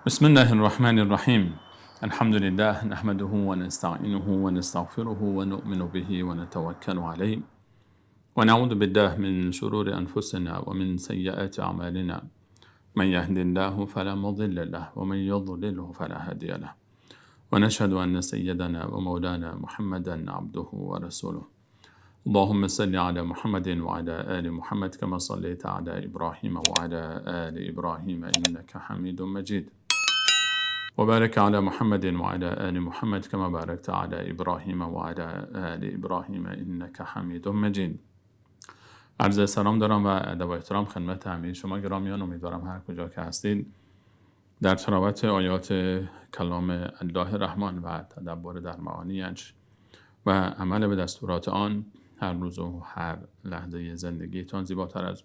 بسم الله الرحمن الرحیم. الحمد لله نحمده ونستعینه ونستغفره ونؤمن به ونتوکل علیه ونعوذ بالله من شرور انفسنا ومن سیئات اعمالنا. من يهد الله فلا مضل له ومن يضلله فلا هادي له. ونشهد أن سيدنا ومولانا محمدا عبده ورسوله. اللهم صل على محمد وعلى آل محمد كما صليت على إبراهيم وعلى آل إبراهيم إنك حميد مجيد. وبارك على محمد وعلى آل محمد كما باركت على إبراهيم وعلى آل إبراهيم إنك حميد مجيد. عرض سلام دارم و ادب و احترام خدمت همه شما گرامیان. امیدوارم هر کجا که هستید در تلاوت آیات کلام الله رحمان و تدبر در معانیش و عمل به دستورات آن هر روز و هر لحظه زندگیتان زیباتر از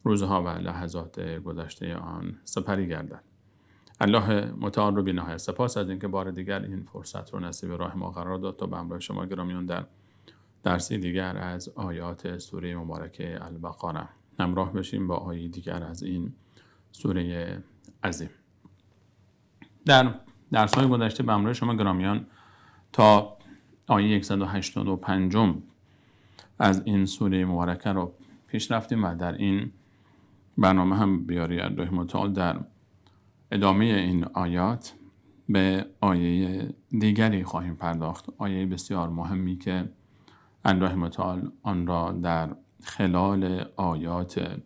روزها و لحظات گذشته آن سپری گردد. الله متعال رو بی‌نهایت سپاس از اینکه بار دیگر این فرصت رو نصیب راه ما قرار داد تا به همراه شما گرامیان در درسی دیگر از آیات سوره مبارکه البقره همراه بشیم با آیه دیگر از این سوره عظیم. در درس‌های گذشته به همراه شما گرامیان تا آیه 185 از این سوره مبارکه رو پیش رفتیم و در این برنامه هم بیاری الله متعال در ادامه این آیات به آیه دیگری خواهیم پرداخت، آیه بسیار مهمی که الله متعال آن را در خلال آیات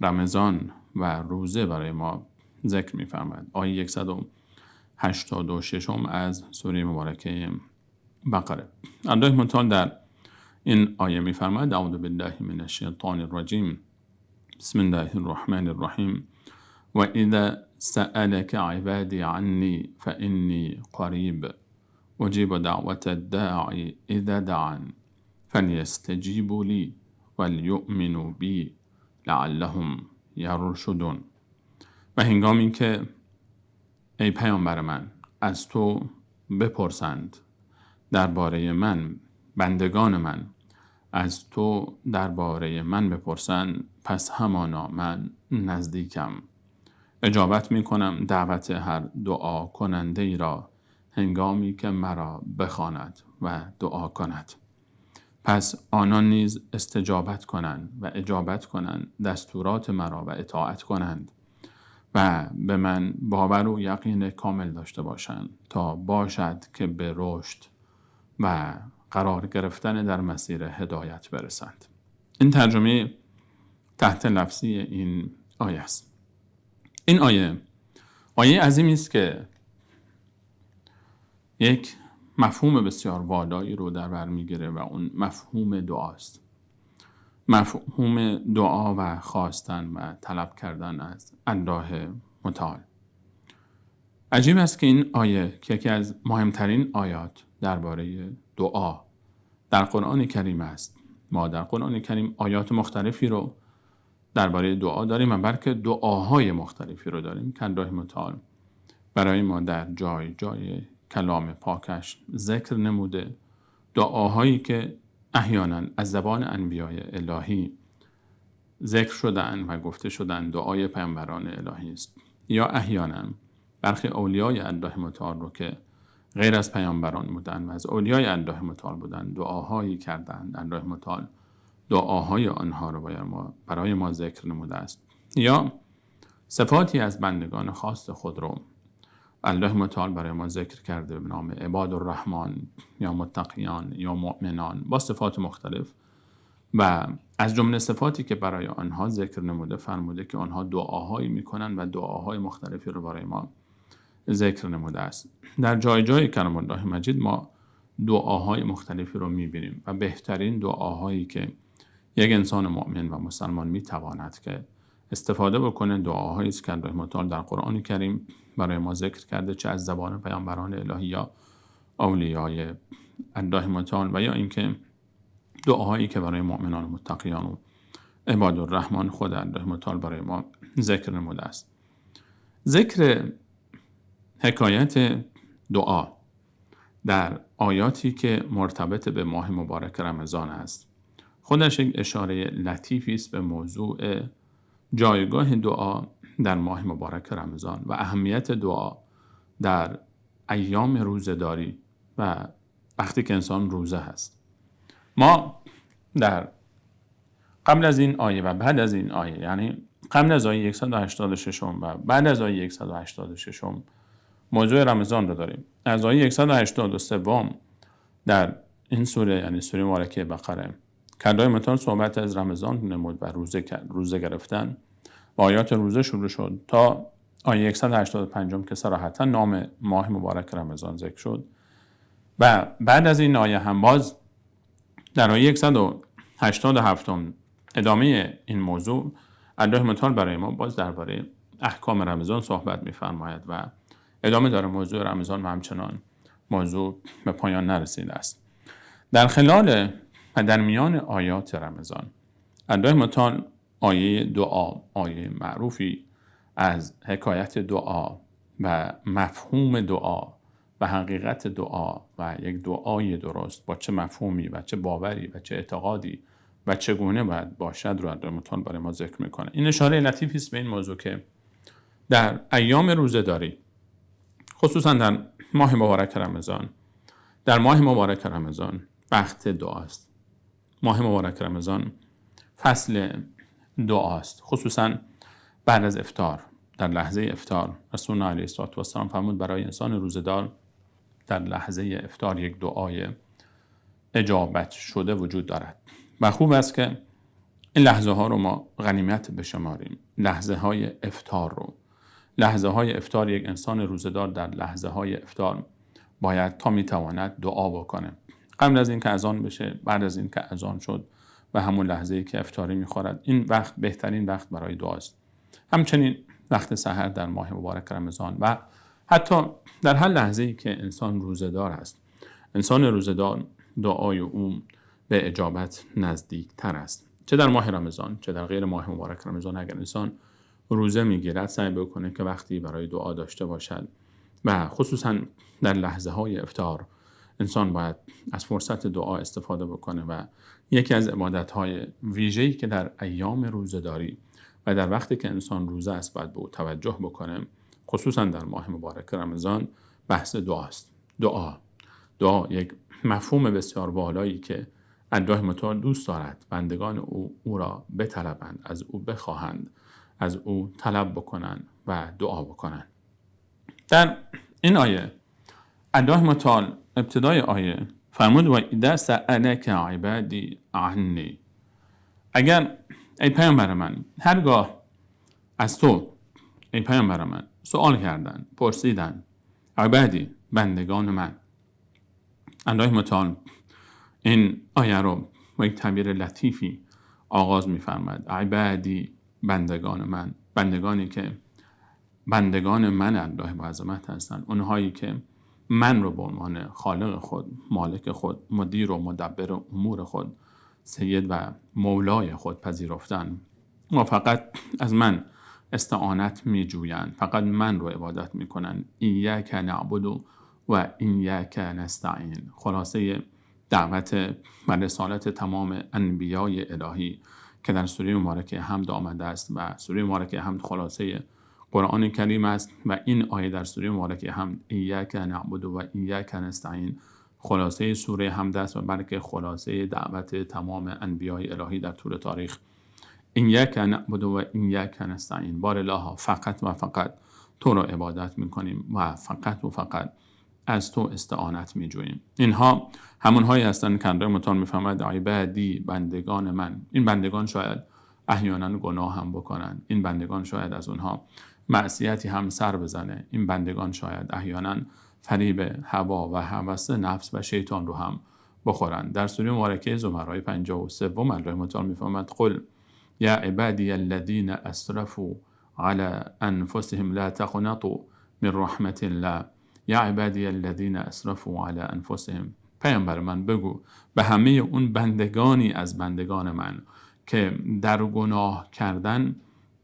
رمضان و روزه برای ما ذکر می‌فرماید. آیه 186 از سوره مبارکه بقره. الله متعال در این آیه می‌فرماید: اعوذ بالله من الشیطان الرجیم، بسم الله الرحمن الرحیم، و اذا سألك عبادی عنی فإنی قریب اجیب دعوة الداعی اذا دعان فلیستجیبوا لی ولیؤمنوا بی لعلهم یرشدون. و هنگامی که ای پیامبر من از تو بپرسند درباره من، بندگان من از تو درباره من بپرسند، پس همانا من نزدیکم، اجابت میکنم دعوت هر دعا کننده ای را هنگامی که مرا بخواند و دعا کند. پس آنان نیز استجابت کنند و اجابت کنند دستورات مرا و اطاعت کنند و به من باور و یقین کامل داشته باشند تا باشد که به رشد و قرار گرفتن در مسیر هدایت برسند. این ترجمه تحت لفظی این آیه است. این آیه آیه عظیمی است که یک مفهوم بسیار والایی رو در بر میگیره و اون مفهوم دعاست. مفهوم دعا و خواستن و طلب کردن از الله متعال. عجیب است که این آیه که یکی از مهمترین آیات درباره دعا در قرآن کریم است. ما در قرآن کریم آیات مختلفی رو درباره دعا داریم و بلکه دعاهای مختلفی رو داریم که الله متعال برای ما در جای جای کلام پاکش ذکر نموده. دعاهایی که احیانا از زبان انبیای الهی ذکر شدن و گفته شدن دعای پیامبران الهی است، یا احیانا برخی اولیای الله متعال رو که غیر از پیامبران بودن و از اولیای الله متعال بودن دعاهایی کردند، الله متعال دعاهای آنها رو برای ما ذکر نموده است، یا صفاتی از بندگان خاص خود رو الله متعال برای ما ذکر کرده به نام عباد الرحمن یا متقیان یا مؤمنان با صفات مختلف. و از جمله صفاتی که برای آنها ذکر نموده فرموده که آنها دعاهایی میکنن و دعاهای مختلفی رو برای ما ذکر نموده است. در جای جای کلام الله مجید ما دعاهای مختلفی رو میبینیم و بهترین دعاهایی که یک انسان مؤمن و مسلمان میتواند که استفاده بکنه دعاهایی است که الله متعال در قرآن کریم برای ما ذکر کرده، چه از زبان پیامبران الهی یا اولیای الله متعال و یا اینکه دعاهایی که برای مؤمنان و متقیان و عباد الرحمن خود الله متعال برای ما ذکر نموده است. ذکر حکایت دعا در آیاتی که مرتبط به ماه مبارک رمضان است خودش یک اشاره لطیفی است به موضوع جایگاه دعا در ماه مبارک رمضان و اهمیت دعا در ایام روزه‌داری و وقتی که انسان روزه هست. ما در قبل از این آیه و بعد از این آیه، یعنی قبل از آیه 186 و بعد از آیه 186 موضوع رمضان رو داریم. از آیه 183 در این سوره، یعنی سوره مبارکه بقره، کلای متعال صحبت از رمضان نمود و روزه کرد، روزه گرفتن و آیات روزه شروع شد تا آیه 185 که صراحتا نام ماه مبارک رمضان ذکر شد. و بعد از این آیه هم باز در آیه 187 ادامه این موضوع الله متعال برای ما باز درباره احکام رمضان صحبت می‌فرماید و ادامه داره موضوع رمضان و همچنان موضوع به پایان نرسیده است. در خلال و در میان آیات رمضان الله متعال آیه دعا، آیه معروفی از حکایت دعا و مفهوم دعا و حقیقت دعا و یک دعای درست با چه مفهومی و چه باوری و چه اعتقادی و چگونه باید باشد رو الله متعال برای ما ذکر میکنه. این اشاره لطیفی است به این موضوع که در ایام روزه‌داری، خصوصا در ماه مبارک رمضان، در ماه مبارک رمضان وقت دعاست. ماه مبارک رمضان فصل دعاست، خصوصا بعد از افطار. در لحظه افطار رسول الله علیه الصلاة والسلام فرمود برای انسان روزه‌دار در لحظه افطار یک دعای اجابت شده وجود دارد و خوب است که این لحظه ها رو ما غنیمت بشماریم. لحظه های افطار رو، لحظه های افطار، یک انسان روزه‌دار در لحظه های افطار باید تا میتواند دعا بکنه، قبل از اینکه اذان بشه، بعد از اینکه اذان شد و همون لحظه‌ای که افطاری میخورد. این وقت بهترین وقت برای دعاست. همچنین وقت سحر در ماه مبارک رمضان و حتی در هر لحظه‌ای که انسان روزه‌دار است، انسان روزه‌دار دعای او به اجابت نزدیکتر است، چه در ماه رمضان چه در غیر ماه مبارک رمضان. اگر انسان روزه میگیرد سعی بکنه که وقتی برای دعا داشته باشد و خصوصا در لحظه های افطار انسان باید از فرصت دعا استفاده بکنه. و یکی از عبادت های ویژه‌ای که در ایام روزه‌داری و در وقتی که انسان روزه است باید به او توجه بکنه، خصوصا در ماه مبارک رمضان، بحث دعاست. دعا یک مفهوم بسیار بالایی که الله متعال دوست دارد بندگان او را بطلبند، از او بخواهند، از او طلب بکنند و دعا بکنند. در این آیه الله متعال ابتدای آیه فرمود و اذا سألک عبادی عنی، اگر ای پیامبر من هرگاه از تو ای پیامبر من سوال کردن، پرسیدن، عبادی بندگان من. الله متعال این آیه رو با یک تعبیر لطیفی آغاز می‌فرماید. عبادی بندگان من، بندگانی که بندگان من الله با عظمت هستند، اونهایی که من رو به عنوان خالق خود، مالک خود، مدیر و مدبر امور خود، سید و مولای خود پذیرفتن و فقط از من استعانت میجویند، فقط من رو عبادت میکنن. ایاک نعبد و ایاک نستعین. خلاصه دعوت و رسالت تمام انبیای الهی که در سوره مبارکه حمد آمده است و سوره مبارکه حمد خلاصه قرآن کریم است و این آیه در سوره مبارکه حمد ایاک نعبد و ایاک نستعین خلاصه سوره حمد است و بلکه خلاصه دعوت تمام انبیای الهی در طول تاریخ. ایاک نعبد و ایاک نستعین، بار الها فقط و فقط تو را عبادت میکنیم و فقط و فقط از تو استعانت میجوییم. اینها همونهایی هستند که الله متعال میفرماید عبادی بندگان من. این بندگان شاید احیانا گناه هم بکنن، این بندگان شاید از اونها معصیتی هم سر بزنه، این بندگان شاید احیانا فریب هوا و هوس نفس و شیطان رو هم بخورن. در سوره مبارکه زمر آیه 53 الله متعال میفرماید قل یا عبادی الذین اسرفوا علی انفسهم لا تقنطوا من رحمت الله یا عبادی الذین اسرفوا علی انفسهم. پیامبر من بگو به همه اون بندگانی از بندگان من که در گناه کردن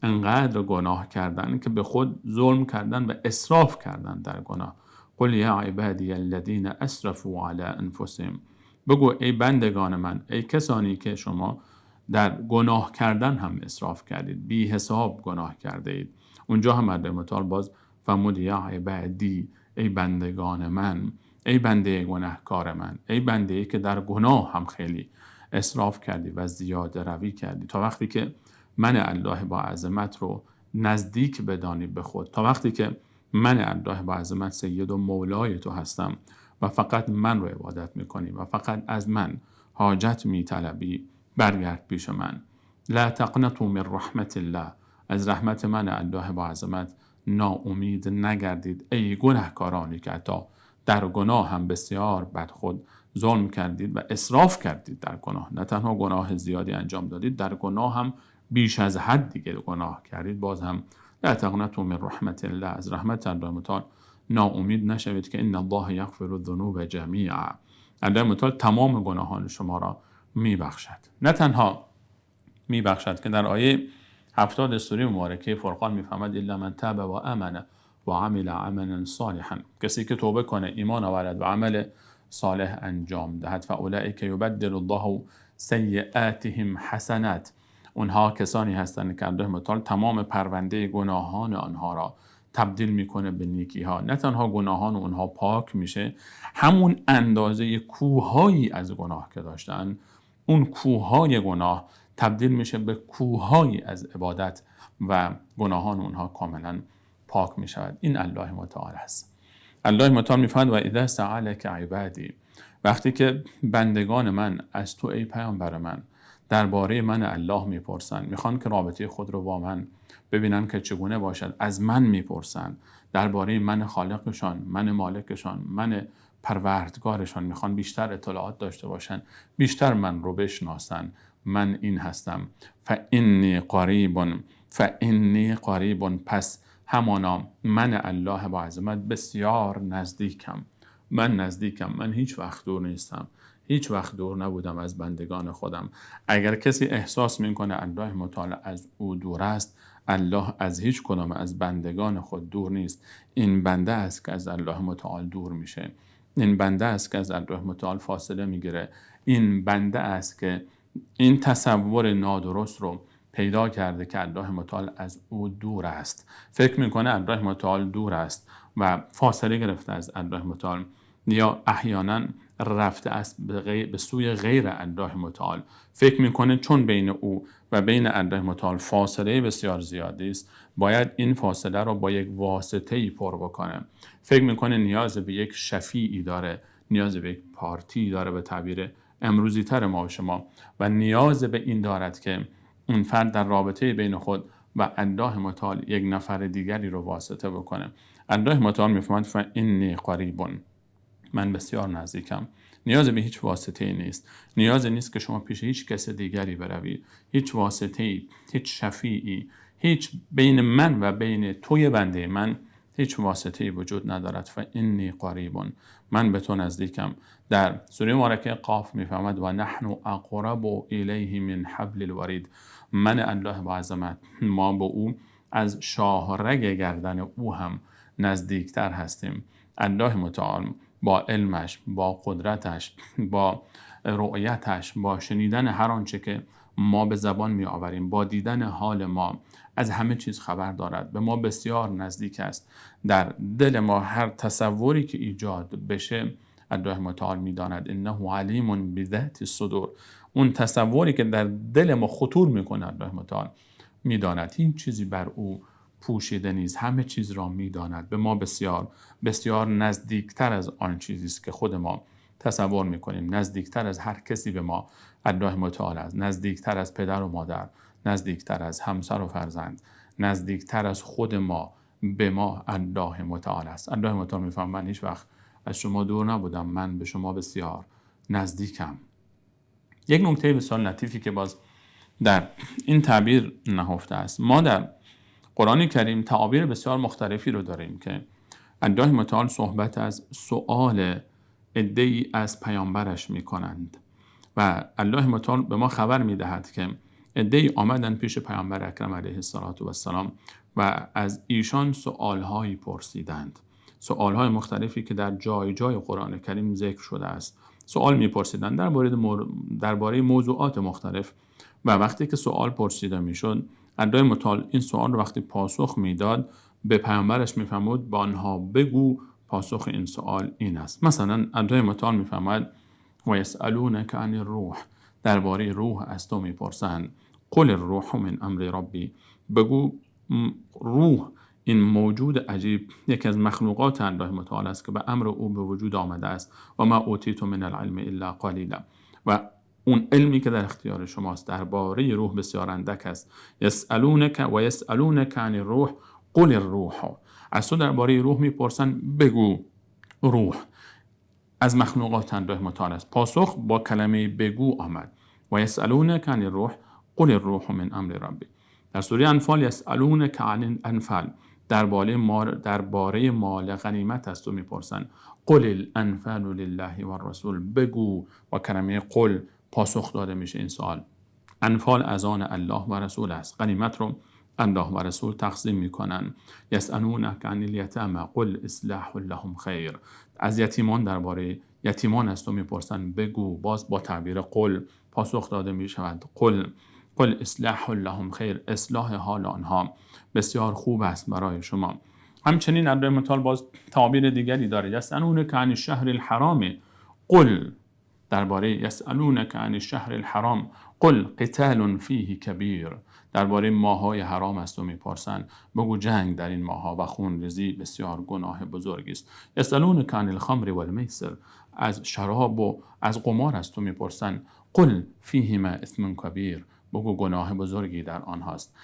انقدر گناه کردن که به خود ظلم کردن و اسراف کردن در گناه. قل یا عبادی الذین اسرفوا علی انفسهم، بگو ای بندگان من، ای کسانی که شما در گناه کردن هم اسراف کردید، بی حساب گناه کرده اید، اونجا هم الله متعال باز فرمود یا عبادی، ای بندگان من، ای بنده گناهکار من، ای بنده که در گناه هم خیلی اسراف کردی و زیاده روی کردی، تا وقتی که من الله با عظمت رو نزدیک بدانی به خود، تا وقتی که من الله با عظمت سید و مولای تو هستم و فقط من رو عبادت میکنی و فقط از من حاجت میطلبی، برگرد پیش من. لا تقنطوا من رحمت الله، از رحمت من الله با عظمت ناامید نگردید ای گناهکارانی که حتی در گناه هم بسیار بد خود ظلم کردید و اسراف کردید در گناه. نه تنها گناه زیادی انجام دادید، در گناه هم بیش از حد دیگه گناه کردید. باز هم لا تقنطوا من رحمت الله، از رحمت الله متعال ناامید نشوید که ان الله یغفر الذنوب جمیعا، الله متعال تمام گناهان شما را میبخشد. نه تنها میبخشد که در آیه 70 سوره مبارکه فرقان میفهمد الا من تاب و آمن و عمل عملا صالحا، کسی که توبه کنه، ایمان آورد و عمل صالح انجام دهد، فاولئک یبدل الله سیئاتهم حسنات، اونها کسانی هستند که الله متعال تمام پرونده گناهان آنها را تبدیل میکنه به نیکی ها. نه تنها گناهان اونها پاک میشه، همون اندازه کوههایی از گناه که داشتن، اون کوههای گناه تبدیل میشه به کوههایی از عبادت و گناهان اونها کاملا پاک میشود. این الله متعال است. الله متعال میفرماید و اذا سألک عبادی، وقتی که بندگان من از تو ای پیامبر من درباره من الله میپرسن، میخوان که رابطه خود رو با من ببینن که چگونه باشد، از من میپرسن درباره من خالقشان، من مالکشان، من پروردگارشان، میخوان بیشتر اطلاعات داشته باشن، بیشتر من رو بشناسن، من این هستم. فانی قریب، فانی قریب، پس همانا من الله با عظمت بسیار نزدیکم، من نزدیکم، من هیچ وقت دور نیستم، هیچ وقت دور نبودم از بندگان خودم. اگر کسی احساس میکنه الله متعال از او دور است، الله از هیچ کدام از بندگان خود دور نیست. این بنده است که از الله متعال دور میشه، این بنده است که از الله متعال فاصله میگیره، این بنده است که این تصور نادرست رو پیدا کرده که الله متعال از او دور است، فکر میکنه الله متعال دور است و فاصله گرفته از الله متعال، یا احیانا رفته است به سوی غیر الله متعال، فکر میکنه چون بین او و بین الله متعال فاصله بسیار زیادی است، باید این فاصله رو با یک واسطه‌ای پر بکنه، فکر میکنه نیاز به یک شفیعی داره، نیاز به یک پارتی داره به تعبیر امروزی تر ما و شما، و نیاز به این دارد که این فرد در رابطه بین خود و الله متعال یک نفر دیگری رو واسطه بکنه. الله متعال میفرماید فانی قریب، من بسیار نزدیکم، نیاز به هیچ واسطه‌ای نیست، نیاز نیست که شما پیش هیچ کس دیگری بروید، هیچ واسطه‌ای، هیچ شفیعی، هیچ بین من و بین توی بنده من هیچ واسطه‌ای وجود ندارد. فانی قریب، من به تو نزدیکم. در سوره مبارکه قاف میفرماید و نحن اقرب الیه من حبل الورید، من الله با عظمت، ما به او از شاهرگ گردن او هم نزدیکتر هستیم. الله متعال با علمش، با قدرتش، با رؤیتش، با شنیدن هر آنچه که ما به زبان می آوریم، با دیدن حال ما، از همه چیز خبر دارد، به ما بسیار نزدیک است. در دل ما هر تصوری که ایجاد بشه الله متعال می داند. انه علیم بذات الصدور، اون تصوری که در دل ما خطور می کند الله متعال می داند. هیچ چیزی بر او پوشیده نیست، همه چیز را می داند. به ما بسیار بسیار نزدیکتر از آن چیزی است که خود ما تصور می کنیم، نزدیکتر از هر کسی به ما الله متعال است، نزدیکتر از پدر و مادر، نزدیکتر از همسر و فرزند، نزدیکتر از خود ما به ما الله متعال است. الله متعال می‌فرماید من هیچ وقت از شما دور نبودم، من به شما بسیار نزدیکم. یک نکته بسیار لطیفی که باز در این تعبیر نهفته است، ما در قرآن کریم تعابیر بسیار مختلفی رو داریم که الله متعال صحبت از سؤال عده‌ای از پیامبرش می‌کنند و الله متعال به ما خبر می‌دهد که عده‌ای آمدن پیش پیامبر اکرم علیه الصلاة والسلام و از ایشان سؤال‌هایی پرسیدند، سؤال‌های مختلفی که در جای جای قرآن کریم ذکر شده است. سؤال می‌پرسیدند درباره موضوعات مختلف و وقتی که سؤال پرسیده می‌شد الله متعال این سوال رو وقتی پاسخ میداد به پیامبرش میفرمود با آنها بگو پاسخ این سوال این است. مثلا الله متعال میفرماید و یسألونک عن الروح، درباره روح از تو میپرسند. قل الروح من امر ربی، بگو روح این موجود عجیب یکی از مخلوقات الله متعال است که به امر او به وجود آمده است. و ما اوتیتم من العلم الا قلیلا، و اون علمی که در اختیار شماست درباره روح بسیار اندک است. یسألونک و یسألونک عن الروح قل الروح، از تو درباره روح میپرسن بگو روح از مخلوقات الله متعال است. پاسخ با کلمه بگو آمد. و یسألونک عن الروح قل الروح من امر ربی. در سوره انفال یسألونک عن الانفال، درباره مال غنیمت از تو میپرسن. قل الانفال لله والرسول، بگو و کلمه قل پاسخ داده میشه این سوال. انفال از آن الله و رسول است، غنیمت رو الله و رسول تقسیم میکنن. یسألونک عن الیتامی قل اصلاح لهم خیر، از یتیمان درباره یتیمان از تو میپرسن بگو، باز با تعبیر قل پاسخ داده میشود. قل اصلاح لهم خیر، اصلاح حال آنها بسیار خوب است برای شما. همچنین الله متعال باز تعبیر دیگری داره. یسألونک عن الشهر الحرام قل، درباره یسألونک عن الشهر الحرام قل قتال فیه کبیر، درباره ماهای حرام از تو میپرسن بگو جنگ در این ماها و خونریزی بسیار گناه بزرگی است. یسألونک عن الخمر والمیسر، از شراب و از قمار از تو میپرسن. قل فیهما اثم کبیر، بگو گناه بزرگی در آنهاست.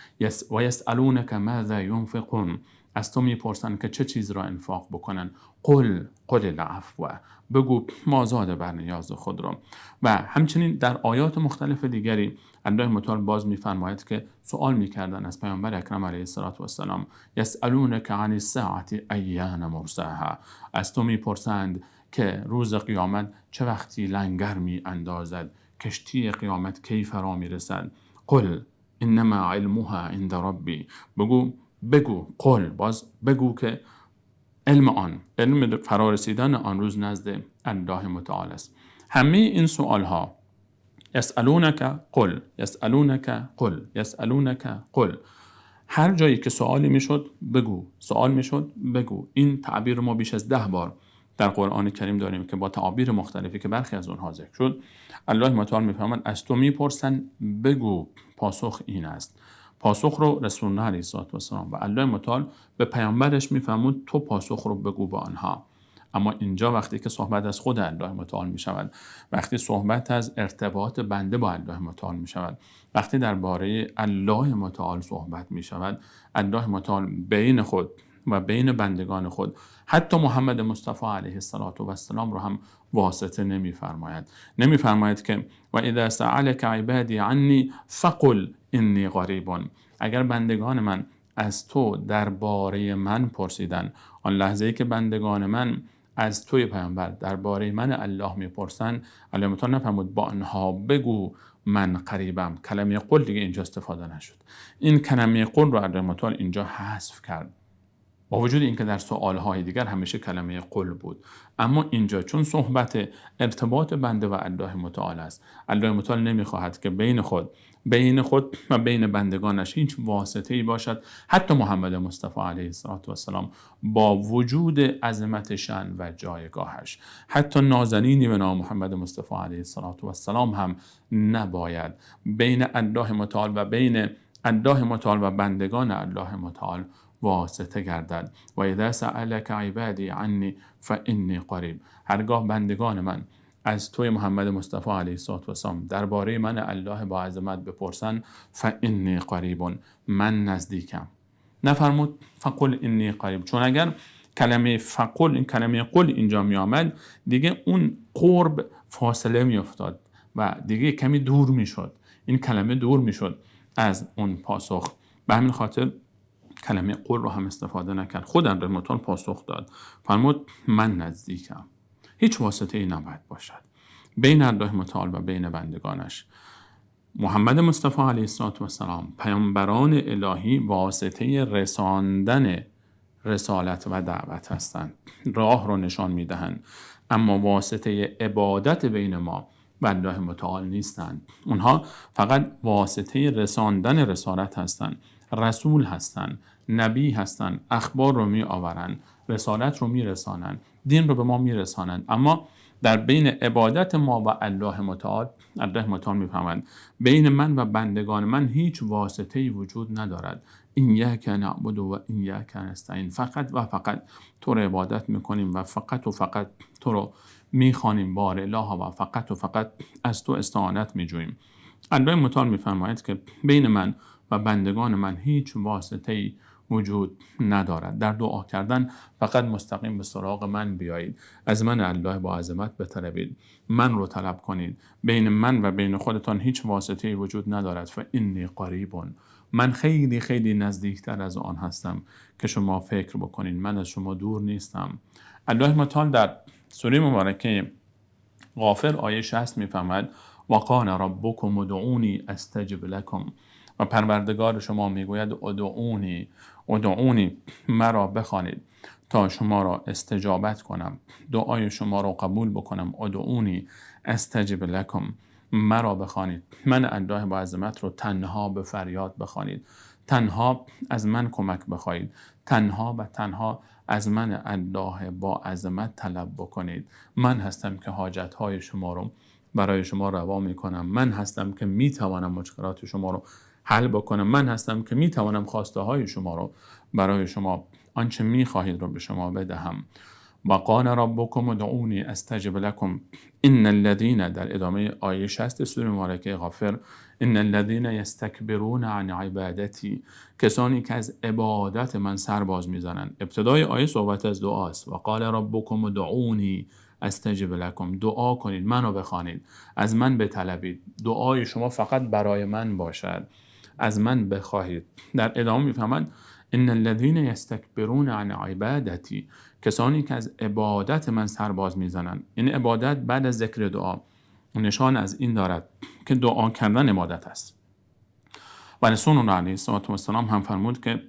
و یسألونک ماذا ینفقون، از تو میپرسن که چه چیز را انفاق بکنن. قل العفو، بگو مازاد بر نیاز خود را. و همچنین در آیات مختلف دیگری الله متعال باز میفرماید که سوال میکردن از پیامبر اکرم علیه الصلاة والسلام، یسألونک عن الساعة ایان مرساها، از تو میپرسند که روز قیامت چه وقتی لنگر می اندازد، کشتی قیامت کی فرا میرسد. قل انما علمها عند ربی، بگو قل، باز بگو که علم آن، علم فرارسیدن آن روز نزد الله متعال است. همه این سوال ها یسألونک قل، یسألونک قل، یسألونک قل، هر جایی که سوالی میشد بگو، سوال میشد بگو. این تعبیر ما بیش از 10 بار در قرآن کریم داریم که با تعابیر مختلفی که برخی از اونها ذکر شد الله متعال میفرماید از تو میپرسن بگو، پاسخ این است. پاسخ رو رسول الله علیه الصلاة والسلام و الله متعال به پیامبرش میفرمود تو پاسخ رو بگو به آنها. اما اینجا وقتی که صحبت از خود الله متعال می شود، وقتی صحبت از ارتباط بنده با الله متعال می شود، وقتی درباره الله متعال صحبت می شود، الله متعال بین خود و بین بندگان خود حتی محمد مصطفی علیه الصلاة والسلام رو هم واسطه نمی‌فرماید. نمی‌فرماید که و اذا سألک عبادی عنی فقل انی قریب، اگر بندگان من از تو درباره من پرسیدن، آن لحظه‌ای که بندگان من از توی پیامبر درباره من الله میپرسن، الله متعال نفرمود با آنها بگو من قریبم. کلمه قل دیگه اینجا استفاده نشد. این کلمه قل رو الله متعال اینجا حذف کرد، با وجود اینکه در سوالهای دیگر همیشه کلمه قل بود، اما اینجا چون صحبت ارتباط بنده و الله متعال است، الله متعال نمیخواهد که بین خود و بین بندگانش هیچ واسطه‌ای باشد. حتی محمد مصطفی علیه الصلاة والسلام با وجود عظمت شأن و جایگاهش، حتی نازنینی به نام محمد مصطفی علیه الصلاة والسلام هم نباید بین الله متعال و بین الله متعال و بندگان الله متعال واسطه گردد. و اذا سألک عبادی عنی فانی قریب، هرگاه بندگان من از توی محمد مصطفی علیه الصلاة والسلام درباره من الله با عظمت بپرسن، فانی قریب، من نزدیکم. نفرمود فقل انی قریب، چون اگر کلمه فقل، این کلمه قل اینجا می آمد، دیگه اون قرب فاصله می افتاد و دیگه کمی دور می شد، این کلمه دور می شد از اون پاسخ. به همین خاطر کلمه قل رو هم استفاده نکرد، خودم به متعال پاسخ داد، فرمود من نزدیکم. هیچ واسطه ای نباید باشد بین الله متعال و بین بندگانش. محمد مصطفی علیه الصلاة والسلام، پیامبران الهی واسطه رساندن رسالت و دعوت هستند، راه رو نشان میدهند، اما واسطه عبادت بین ما و الله متعال نیستند. اونها فقط واسطه رساندن رسالت هستند، رسول هستند، نبی هستند، اخبار رو می آورند، رسالت رو می رسانند، دین رو به ما می رسانند. اما در بین عبادت ما و الله متعال، الله متعال میفهمند بین من و بندگان من هیچ واسطه‌ای وجود ندارد. ایاک نعبد و ایاک نستعین، فقط و فقط تو رو عبادت میکنیم و فقط و فقط تو رو میخوانیم بار اله و فقط و فقط از تو استعانت میجوییم. الله متعال میفرماید که بین من و بندگان من هیچ واسطه‌ای وجود ندارد. در دعا کردن فقط مستقیم به سراغ من بیایید، از من الله با عظمت بطلبید، من رو طلب کنید. بین من و بین خودتان هیچ واسطه‌ای وجود ندارد. فانی قریب، من خیلی خیلی نزدیکتر از آن هستم که شما فکر بکنید، من از شما دور نیستم. الله متعال در سوره مبارکه غافر آیه 60 می‌فرماید وقال ربکم ادعونی استجب لکم، و پروردگار شما میگوید ادعونی، ادعونی، مرا بخوانید تا شما را استجابت کنم، دعای شما را قبول بکنم. ادعونی استجب لکم، مرا بخوانید، من الله با عظمت رو تنها به فریاد بخوانید، تنها از من کمک بخواهید، تنها و تنها از من الله با عظمت طلب بکنید. من هستم که حاجتهای شما رو برای شما روا میکنم، من هستم که میتوانم مشکلات شما رو حل بکنم، من هستم که میتوانم خواسته های شما رو برای شما، آنچه میخواهید رو به شما بدهم. و قال ربکم ادعونی استجب لکم ان الذین، در ادامه آیه 60 سوره مبارکه غافر، ان الذین یستکبرون عن عبادتی، کسانی که از عبادت من سر باز میزنند. ابتدای آیه صحبت از دعاست. و قال ربکم ادعونی استجب لکم، دعا کنید، منو بخوانید، از من بطلبید، دعای شما فقط برای من باشد، از من بخواهید. در ادامه میفهمند ان الذین یستکبرون عن عبادتی، کسانی که از عبادت من سرباز میزنند. این عبادت بعد از ذکر دعا نشان از این دارد که دعا کردن عبادت است. و رسول الله علیه الصلاة والسلام هم فرمود که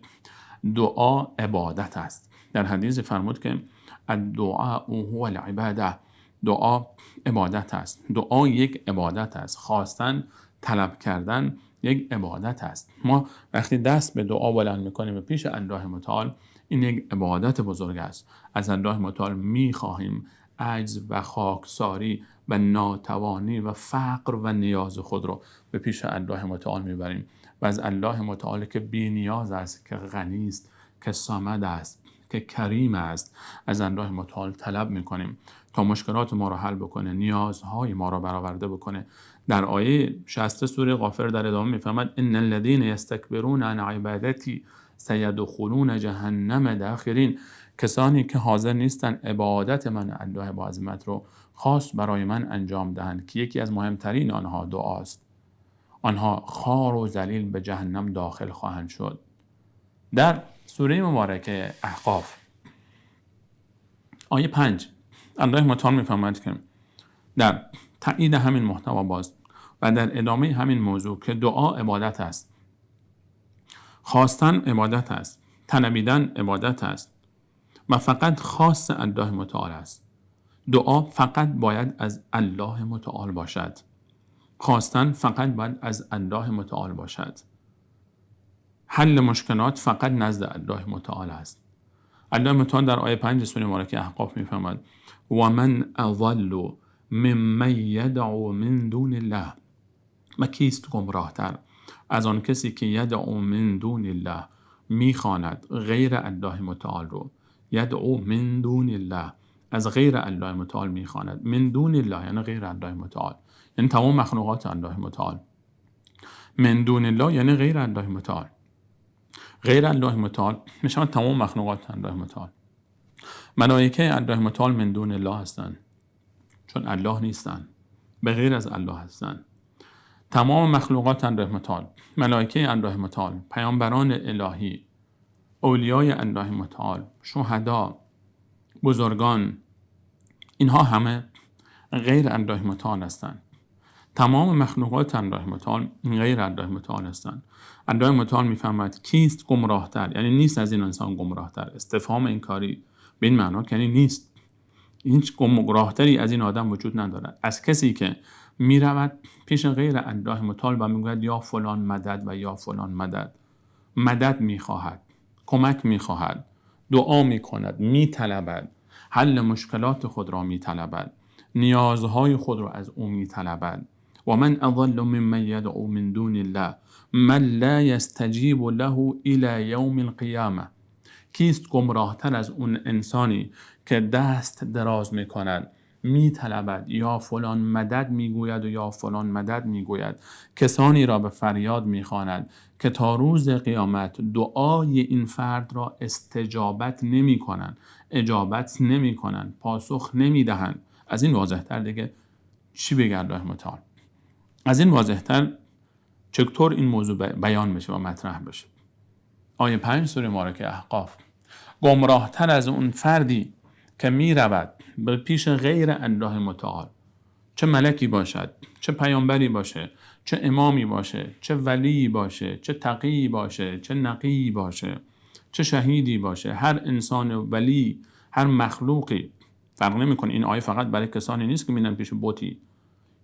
دعا عبادت است. در حدیث فرمود که الدعاء هو العباده، دعا عبادت است. دعا یک عبادت است. خواستن، طلب کردن یک عبادت است. ما وقتی دست به دعا بلند میکنیم به پیش الله متعال، این یک عبادت بزرگ است. از الله متعال میخواهیم عجز و خاکساری و ناتوانی و فقر و نیاز خود رو به پیش الله متعال میبریم و از الله متعال که بی نیاز است، که غنی است، که صمد است، که کریم است، از الله متعال طلب میکنیم تا مشکلات ما رو حل بکنه، نیازهای ما رو برآورده بکنه. در آیه 60 سوره غافر در ادامه میفرماد ان الذین یستکبرون عن عبادتی سیدخلون جهنم داخرین، کسانی که حاضر نیستن عبادت من الله با عظمت رو خاص برای من انجام دهند که یکی از مهمترین آنها دعاست، آنها خوار و ذلیل به جهنم داخل خواهند شد. در سوره مبارکه احقاف آیه 5 الله متعال می‌فرماید که در تایید همین محتوا باز و در ادامه همین موضوع که دعا عبادت است، خواستن عبادت است، طلبیدن عبادت است و فقط خاص الله متعال است. دعا فقط باید از الله متعال باشد، خواستن فقط باید از الله متعال باشد، حل مشکلات فقط نزد الله متعال است. الله متعال در آیه 5 سوره مبارکه احقاف می‌فرماید و من اضل ممن یدعو من دون الله، و کیست گمراهتر از آن کسی که یدعو من دون الله، میخواند غیر الله متعال رو، یدعو من دون الله، از غیر الله متعال میخواند، من دون الله یعنی غیر الله متعال، یعنی تمام مخلوقات الله متعال، من دون الله یعنی غیر الله متعال، غیر الله متعال میشن تمام مخلوقات الله متعال. ملائکه الله متعال من دون الله هستند، چون الله نیستن، به غیر از الله هستند. تمام مخلوقات الله متعال، ملائکه الله متعال، پیامبران الهی، اولیای الله متعال، شهدا، بزرگان، اینها همه غیر الله متعال هستند. تمام مخلوقات الله متعال غیر الله متعال هستند. الله متعال میفهمد کیست گمراهتر، یعنی نیست از این انسان گمراهتر. استفهام انکاری به این معنا یعنی نیست، هیچ گمراهتری از این آدم وجود ندارد، از کسی که میرود پیش غیر الله متعال و میگوید یا فلان مدد و یا فلان مدد. مدد میخواهد، کمک میخواهد، دعا میکند، میطلبد، حل مشکلات خود را میطلبد، نیازهای خود را از او میطلبد. و من اضل ممن یدعو من دون الله من لا یستجیب له الی یوم القیامه. کیست گمراهتر از اون انسانی که دست دراز میکند، میطلبد، یا فلان مدد میگوید و یا فلان مدد میگوید، کسانی را به فریاد میخواند که تا روز قیامت دعای این فرد را استجابت نمیکنند، اجابت نمیکنند، پاسخ نمیدهند. از این واضحتر دیگه چی بگه الله متعال؟ از این واضحتر چطور این موضوع بیان بشه و مطرح بشه؟ آیه 5 سوره مبارکه احقاف. گمراهتر از اون فردی که میرود به پیش غیر الله متعال، چه ملکی باشد، چه پیامبری باشه، چه امامی باشه، چه ولی باشه، چه تقی باشه، چه نقی باشه، چه شهیدی باشه، هر انسان ولی، هر مخلوقی، فرق نمیکنه. این آیه فقط برای کسانی نیست که میرن پیش بتی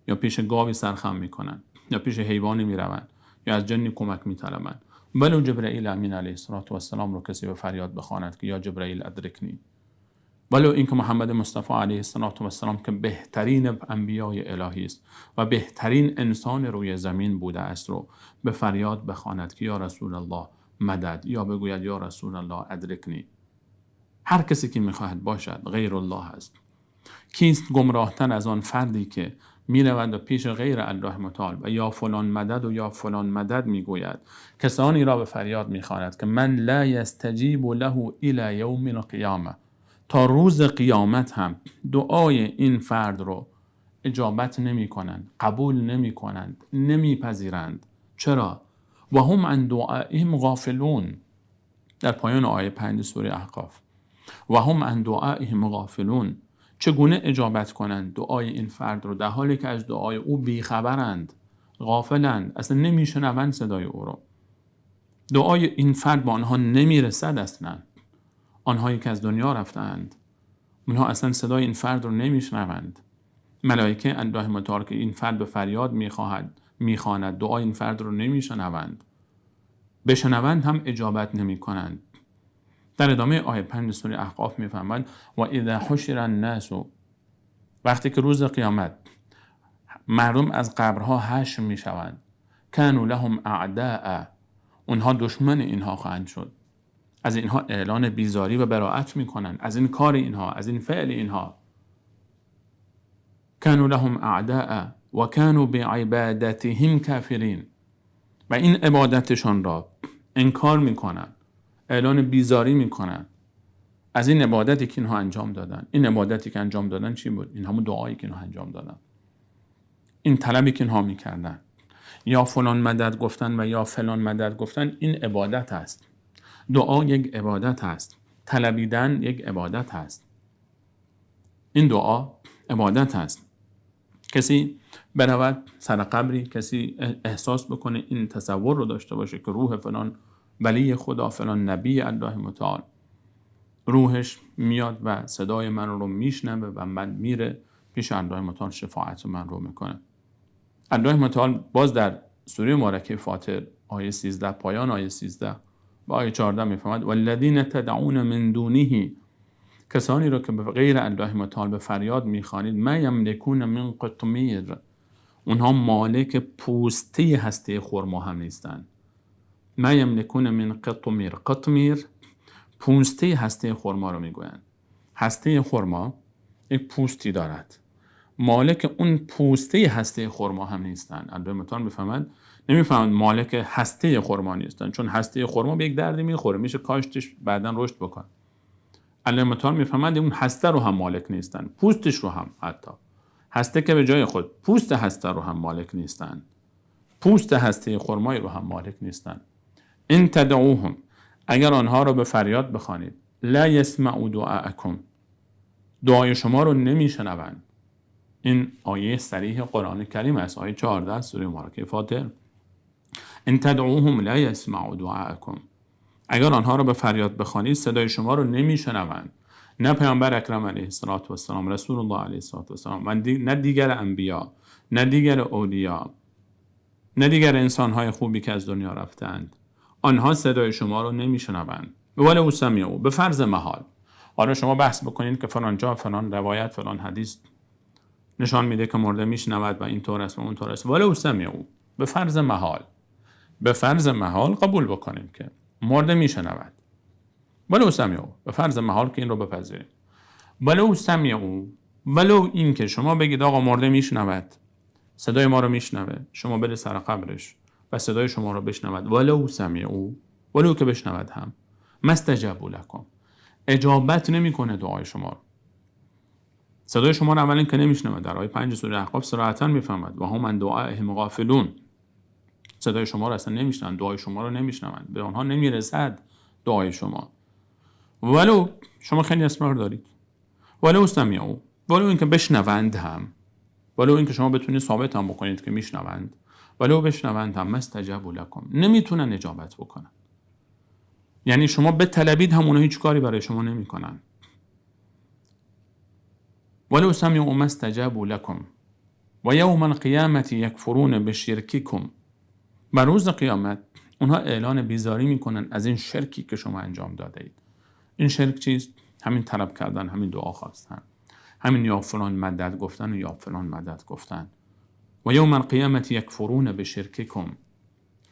یا پیش گاوی سرخم میکنن یا پیش حیوانی میروند یا از جنی کمک میطلبند. ولو جبرئیل امین علیه السلام رو کسی به فریاد بخواند که یا جبرئیل ادرکنی، ولو اینکه محمد مصطفی علیه السلام که بهترین انبیای الهی است و بهترین انسان روی زمین بوده است رو به فریاد بخواند که یا رسول الله مدد، یا بگوید یا رسول الله ادرکنی. هر کسی که میخواهد باشد غیر الله است. کیست گمراهتر از آن فردی که میرود و پیش غیر الله متعال و یا فلان مدد و یا فلان مدد میگوید، کسانی را به فریاد میخواند که من لا یستجیب له الی یوم القیامه، تا روز قیامت هم دعای این فرد رو اجابت نمی کنند، قبول نمی کنند، نمی پذیرند. چرا؟ و هم عن دعائهم غافلون. در پایان آیه 5 سوره احقاف، و هم عن دعائهم غافلون. چگونه اجابت کنند دعای این فرد رو در حالی که از دعای او بیخبرند، غافلند، اصلا نمیشنوند صدای او رو. دعای این فرد با آنها نمیرسد اصلا. آنهایی که از دنیا رفتند، اونها اصلا صدای این فرد رو نمیشنوند. ملائکه الله متعال که این فرد به فریاد میخواند، دعای این فرد رو نمیشنوند. بشنوند هم اجابت نمیکنند. در ادامه آیه 5 سوره احقاف میفهمند و اذا حشر الناس، وقتی که روز قیامت مردم از قبرها حشر میشوند، کانوا لهم اعداء، اونها دشمن اینها خواهند شد. از اینها اعلان بیزاری و براعت میکنند، از این کار اینها، از این فعل اینها. کانوا لهم اعداء و کانوا بعبادتهم کافرین، و این عبادتشان را انکار میکنند، اعلان بیزاری میکنن از این عبادتی که اینها انجام دادن. این عبادتی که انجام دادن چی بود؟ این همون دعایی که اینها انجام دادن، این طلبی که اینها میکردن، یا فلان مدد گفتن و یا فلان مدد گفتن، این عبادت است. دعا یک عبادت است، طلبیدن یک عبادت است. این دعا عبادت است. کسی برود سر قبری، کسی احساس بکنه، این تصور رو داشته باشه که روح فلان ولی خدا، فلان نبی الله متعال، روحش میاد و صدای من رو میشنوه و من میره پیش الله متعال شفاعت من رو میکنه. الله متعال باز در سوره مبارکه فاطر آیه 13، پایان آیه 13 و آیه 14 میفرماید والذین تدعون من دونه، کسانی رو که به غیر الله متعال به فریاد میخوانید، ما یملکون من قطمیر، اونها مالک پوسته هسته خرما هم نیستند. ما یملکون من قطمیر، قطمیر پوسته هسته خرما رو میگویند. هسته خرما یک پوستی دارد، مالک اون پوسته هسته خرما هم نیستند. الله متعال میفهمند، نمیفهمند مالک هسته خرما نیستند، چون هسته خرما به یک دردی میخوره، میشه کاشتش بعداً رشد بکنه. الله متعال میفهمند اون هسته رو هم مالک نیستند، پوستش رو هم، حتی هسته که به جای خود، پوست هسته رو هم مالک نیستند، پوست هسته خرمایی رو هم مالک نیستند. ان تدعوهم، اگر آنها رو به فریاد بخوانید، لا یسمعوا دعاءکم، دعای شما رو نمیشنوند. این آیه صریح قرآن کریم است، آیه 14 سوره مبارکه فاطر. ان تدعوهم لا یسمعوا دعاءکم، اگر آنها رو به فریاد بخوانید صدای شما رو نمیشنوند. نه پیامبر اکرم علیه الصلاة والسلام، رسول الله علیه الصلاة والسلام، نه دیگر انبیا، نه دیگر اولیا، نه دیگر انسانهای خوبی که از دنیا رفتند، آنها صدای شما رو نمیشنوند. ولو سمعوا، به فرض محال. حالا شما بحث بکنید که فلان جا فلان روایت فلان حدیث نشان میده که مرده میشنود و اینطور است و اونطور است. ولو سمعوا، به فرض محال، به فرض محال قبول بکنیم که مرده میشنود. ولو سمعوا، به فرض محال که این رو بپذیریم. ولو سمعوا، ولو این که شما بگید آقا مرده میشنود، صدای ما رو میشنوه، شما بره سر قبرش و صدای شما رو بشنود. ولو سمعوا، ولو که بشنود هم، ما استجابوا لکم، اجابت نمیکنه دعای شما رو. صدای شما رو اولا که نمیشنود، در آیه 5 سوره احقاف صراحتا میفهمد و هم عن دعائهم غافلون، صدای شما رو اصلا نمیشنوند، دعای شما رو نمیشنوند، به آنها نمیرسد دعای شما. ولو شما خیلی اصرار دارید، ولو سمعوا، ولو اینکه بشنوند هم، ولو اینکه شما بتونید ثابت هم بکنید که میشنوند، ولو بشنوند هم، ما استجابوا لکم، نمیتونن اجابت بکنن. یعنی شما بطلبید هم اونها هیچ کاری برای شما نمیکنن. ولو سمعوا ما استجابوا لکم و یوم القیامة یکفرون بشرککم، و روز قیامت اونها اعلان بیزاری میکنن از این شرکی که شما انجام داده اید. این شرک چیست؟ همین طلب کردن، همین دعا خواستن، همین یا فلان مدد گفتن و یا فلان مدد گفتن. و یوم القیامة یکفرون بشرککم،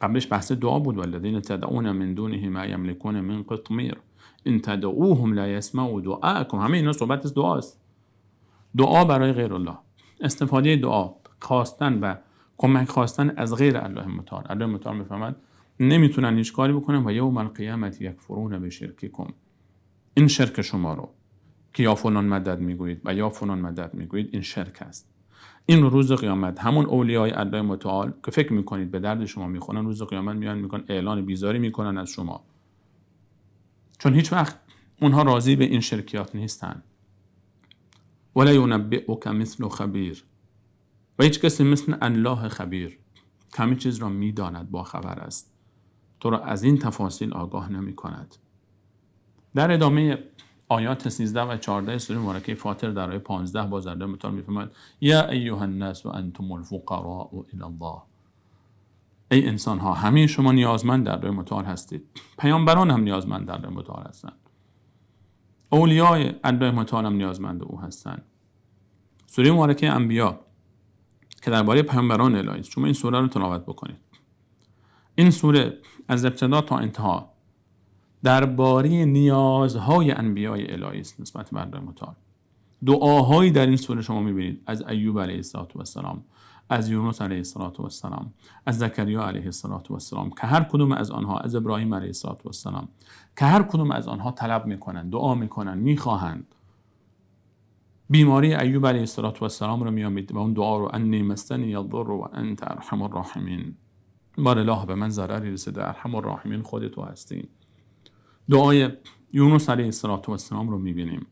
قبلش بحث دعا بود، والذین تدعون من دونه ما یملکون من قطمیر ان تدعوهم لا یسمعوا دعاءکم. همه اینا صحبت از دعاست، دعا برای غیر الله، استفاده دعا، خواستن و کمک خواستن از غیر الله متعال. الله متعال میفهمد نمیتونن هیچ کاری بکنن. و یوم القیامة یکفرون بشرککم، این شرک شما رو که یا فلان مدد میگویید و یا فلان مدد میگویید، این شرک است. این روز قیامت همون اولیای الله متعال که فکر میکنید به درد شما میخورن، روز قیامت میان میکنن اعلان بیزاری میکنن از شما، چون هیچ وقت اونها راضی به این شرکیات نیستن. ولا ینبئک مثل خبیر، و هیچ کسی مثل الله خبیر که همه چیز را میداند، با خبر است، تو را از این تفاصیل آگاه نمیکند. در ادامه آیات 13 و 14 سوره مبارکه فاطر در آیه 15 باز الله متعال می‌فرماید یا ایها الناس انتم الفقراء الی الله، ای انسان ها همه شما نیازمند در الله متعال هستید. پیامبران هم نیازمند در الله متعال هستند، اولیای الله متعال هم نیازمند او هستند. سوره مبارکه انبیا که درباره پیامبران الهی است، شما این سوره رو تلاوت بکنید. این سوره از ابتدا تا انتها درباره نیازهای انبیای الهی است نسبت به الله متعال. دعاهایی در این سوره شما می‌بینید از ایوب علیه السلام، از یونس علیه السلام، از زکریا علیه السلام، که هر کدوم از آنها، از ابراهیم علیه السلام، که هر کدوم از آنها طلب میکنن، دعا میکنن، میخواهند. بیماری ایوب علیه السلام رو میامید و اون دعا رو انی مسنی الضر و انت ارحم الراحمین، بار الله به من ضرری رسیده، ارحم الراحمین خودت تو هستی. دعای یونس علیه السلام رو میبینیم،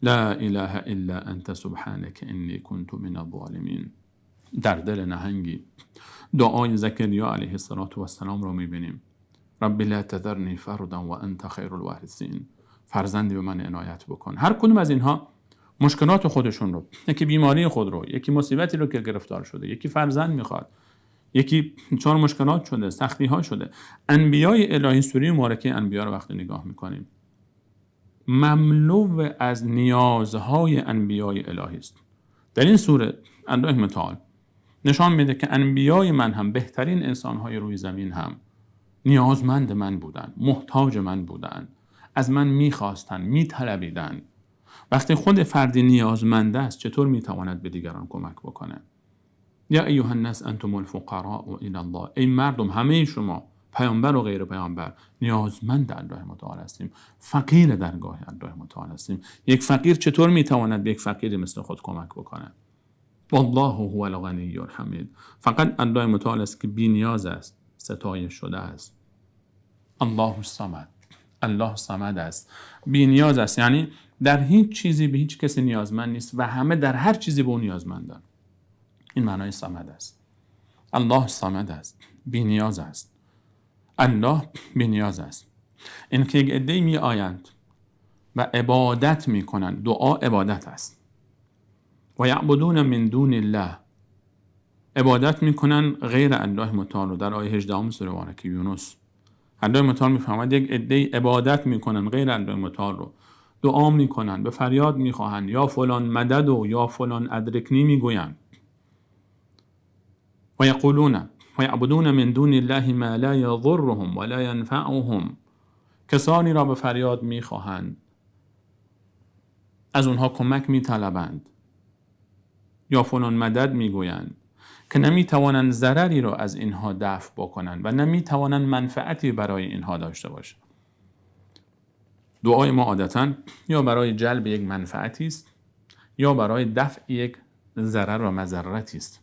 لا اله الا انت سبحانك انی کنت من الظالمین، در دل نهنگی. دعای زکریا علیه السلام رو میبینیم، رب لا تذرنی فردا و انت خیر الوارثین، فرزندی به من عنایت بکن. هر کدوم از اینها مشکلات خودشون رو، یکی بیماری خود رو، یکی مصیبتی رو که گرفتار شده، یکی فرزند میخواد، یکی چهار مشکلات شده، سختی ها شده. انبیای الهی، سوره مبارکه انبیا رو وقتی نگاه میکنیم مملو از نیازهای انبیای الهی است. در این سوره الله متعال نشان میده که انبیای من هم، بهترین انسانهای روی زمین هم، نیازمند من بودن، محتاج من بودن، از من میخواستن، میطلبیدن. وقتی خود فردی نیازمند است چطور میتواند به دیگران کمک بکنه؟ یا ایها الناس انتم الفقراء الی الله، ای مردم همه شما پیامبر و غیر پیامبر نیازمند الله متعال هستیم، فقیر درگاه الله متعال هستیم. یک فقیر چطور میتواند به یک فقیر مثل خود کمک بکنه؟ والله هو الغنی الحمید، فقط الله متعال است که بی نیاز است، ستایش شده است. الله الصمد، الله صمد است، بی نیاز است، یعنی در هیچ چیزی به هیچ کسی نیازمند نیست و همه در هر چیزی به او نیازمندند. این معنای صمد است. الله صمد است، بی نیاز است. الله بی نیاز است. این که یک عده‌ای می آیند و عبادت می کنند، دعا عبادت است. و یعبدون من دون الله، عبادت میکنن غیر الله متعال رو. در آیه 18 سوره مبارکه یونس الله متعال میفرماید یک عده عبادت میکنن غیر الله متعال رو، دعا میکنن، به فریاد میخواهند، یا فلان مدد و یا فلان ادرکنی میگویند. و یقولون و یعبدون من دون الله ما لا یضرهم ولا ینفعهم، کسانی را به فریاد میخواهند، از اونها کمک میطلبند، یا فلان مدد میگویند که نمیتوانند ضرری را از اینها دفع بکنند و نمیتوانند منفعتی برای اینها داشته باشند. دعای ما عادتاً یا برای جلب یک منفعتی است یا برای دفع یک ضرر و مضرتی است.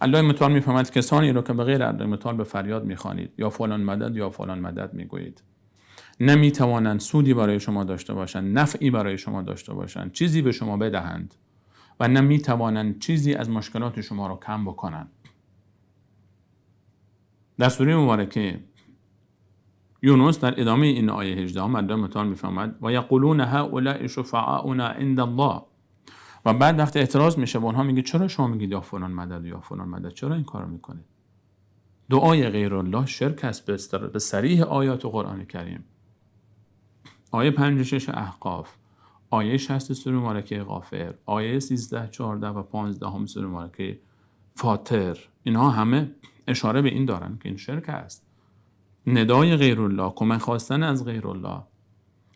الله متعال میفهمد کسانی را که به غیر الله متعال به فریاد میخوانید، یا فلان مدد یا فلان مدد میگویید، نمیتوانند سودی برای شما داشته باشند، نفعی برای شما داشته باشند، چیزی به شما بدهند و نمیتوانند چیزی از مشکلات شما را کم بکنند. در سوره مبارکه یونس در ادامه این آیه 18 الله متعال میفرماید و یقولون هؤلاء شفعاؤنا عند الله. و بعد وقتی اعتراض میشه به اونها میگه چرا شما میگید یا فلان مدد یا فلان مدد، چرا این کارو میکنید؟ دعای غیر الله شرک است به صریح آیات قرآن کریم. آیه 56 احقاف، آیه 60 سوره مبارکه غافر، آیه 13، 14 و 15 سوره مبارکه فاطر، اینها همه اشاره به این دارن که این شرک است. ندای غیر الله، کمک خواستن از غیر الله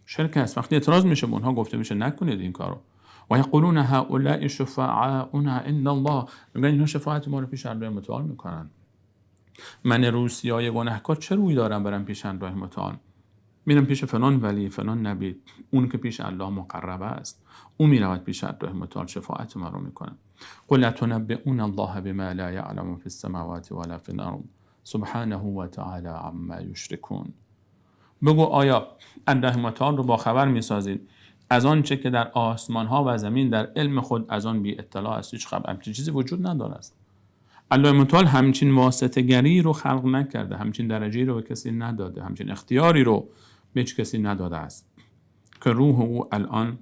شرک است. وقتی اعتراض میشه به اونها گفته میشه نکنید این کارو. و یقولون هؤلاء شفعاؤنا عند الله، میگن اینها شفاعت ما رو پیش الله متعال میکنن. من روسیای گناهکار چه روی دارم برم پیش الله متعال؟ میرم پیش فلان ولی، فلان نبی، اون که پیش الله مقرب است، او میرود پیش الله متعال شفاعت ما رو میکنه. قل اتنبئون الله بما لا یعلم فی السماوات ولا فی الارض سبحانه و تعالی عما یشرکون. بگو آیا الله متعال رو با خبر میسازید از آن چه که در آسمان ها و زمین در علم خود از آن بی اطلاع است؟ هیچ خبر، همچین چیزی وجود نداره است. الله متعال همچین واسطه گری رو خلق نکرده، همچین درجه رو به کسی نداده، همچین اختیاری رو به هیچ کسی نداده است که روح او الان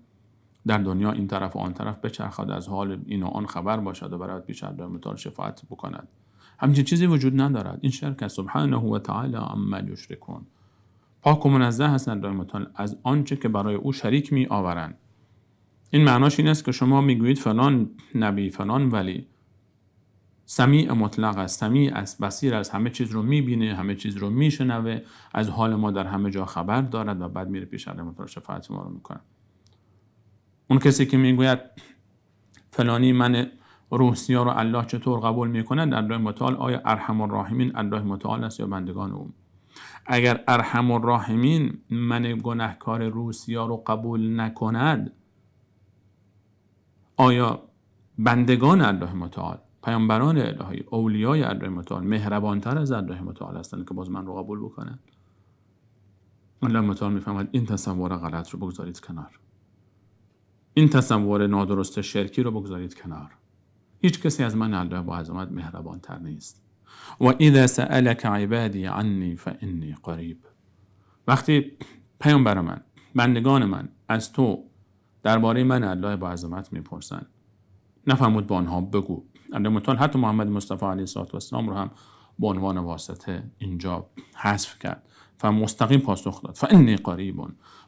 در دنیا این طرف و آن طرف بچرخد، از حال این و آن خبر باشد و برای پیش الله متعال شفاعت بکند. همچین چیزی وجود ندارد. این شرک است. سبحانه و تعالی عما یشرکون. پاک و منزه هستند الله متعال از آنچه که برای او شریک می آورند. این معناش این است که شما میگویید فلان نبی، فلان ولی سمیع مطلق است، سمیع است، بصیر است، همه چیز رو میبینه، همه چیز رو میشنوه، از حال ما در همه جا خبر دارد و بعد میره پیش الله متعال شفاعت ما رو میکنه. اون کسی که میگوید فلانی من روسیا رو الله چطور قبول میکنه، در الله متعال آیا ارحم الراحمین الله متعال است یا بندگان او؟ اگر ارحم الراحمین من گناهکار روسیا رو قبول نکند، آیا بندگان الله متعال، پیامبران الهی، اولیای الله متعال مهربانتر از الله متعال هستند که باز من رو قبول بکنند؟ الله متعال میفهمد این تصور غلط رو بگذارید کنار، این تصور نادرست شرکی رو بگذارید کنار. هیچ کسی از من الله با عظمت مهربانتر نیست. و اذا سألك عبادی عنی فانی قریب. وقتی پیامبر من، بندگان من از تو درباره من الله با عظمت میپرسند، نفرمود با آنها بگو. الله متعال حتی محمد مصطفی علیه الصلاة والسلام رو هم به عنوان واسطه اینجا حذف کرد و مستقیم پاسخ داد. فانی قریب،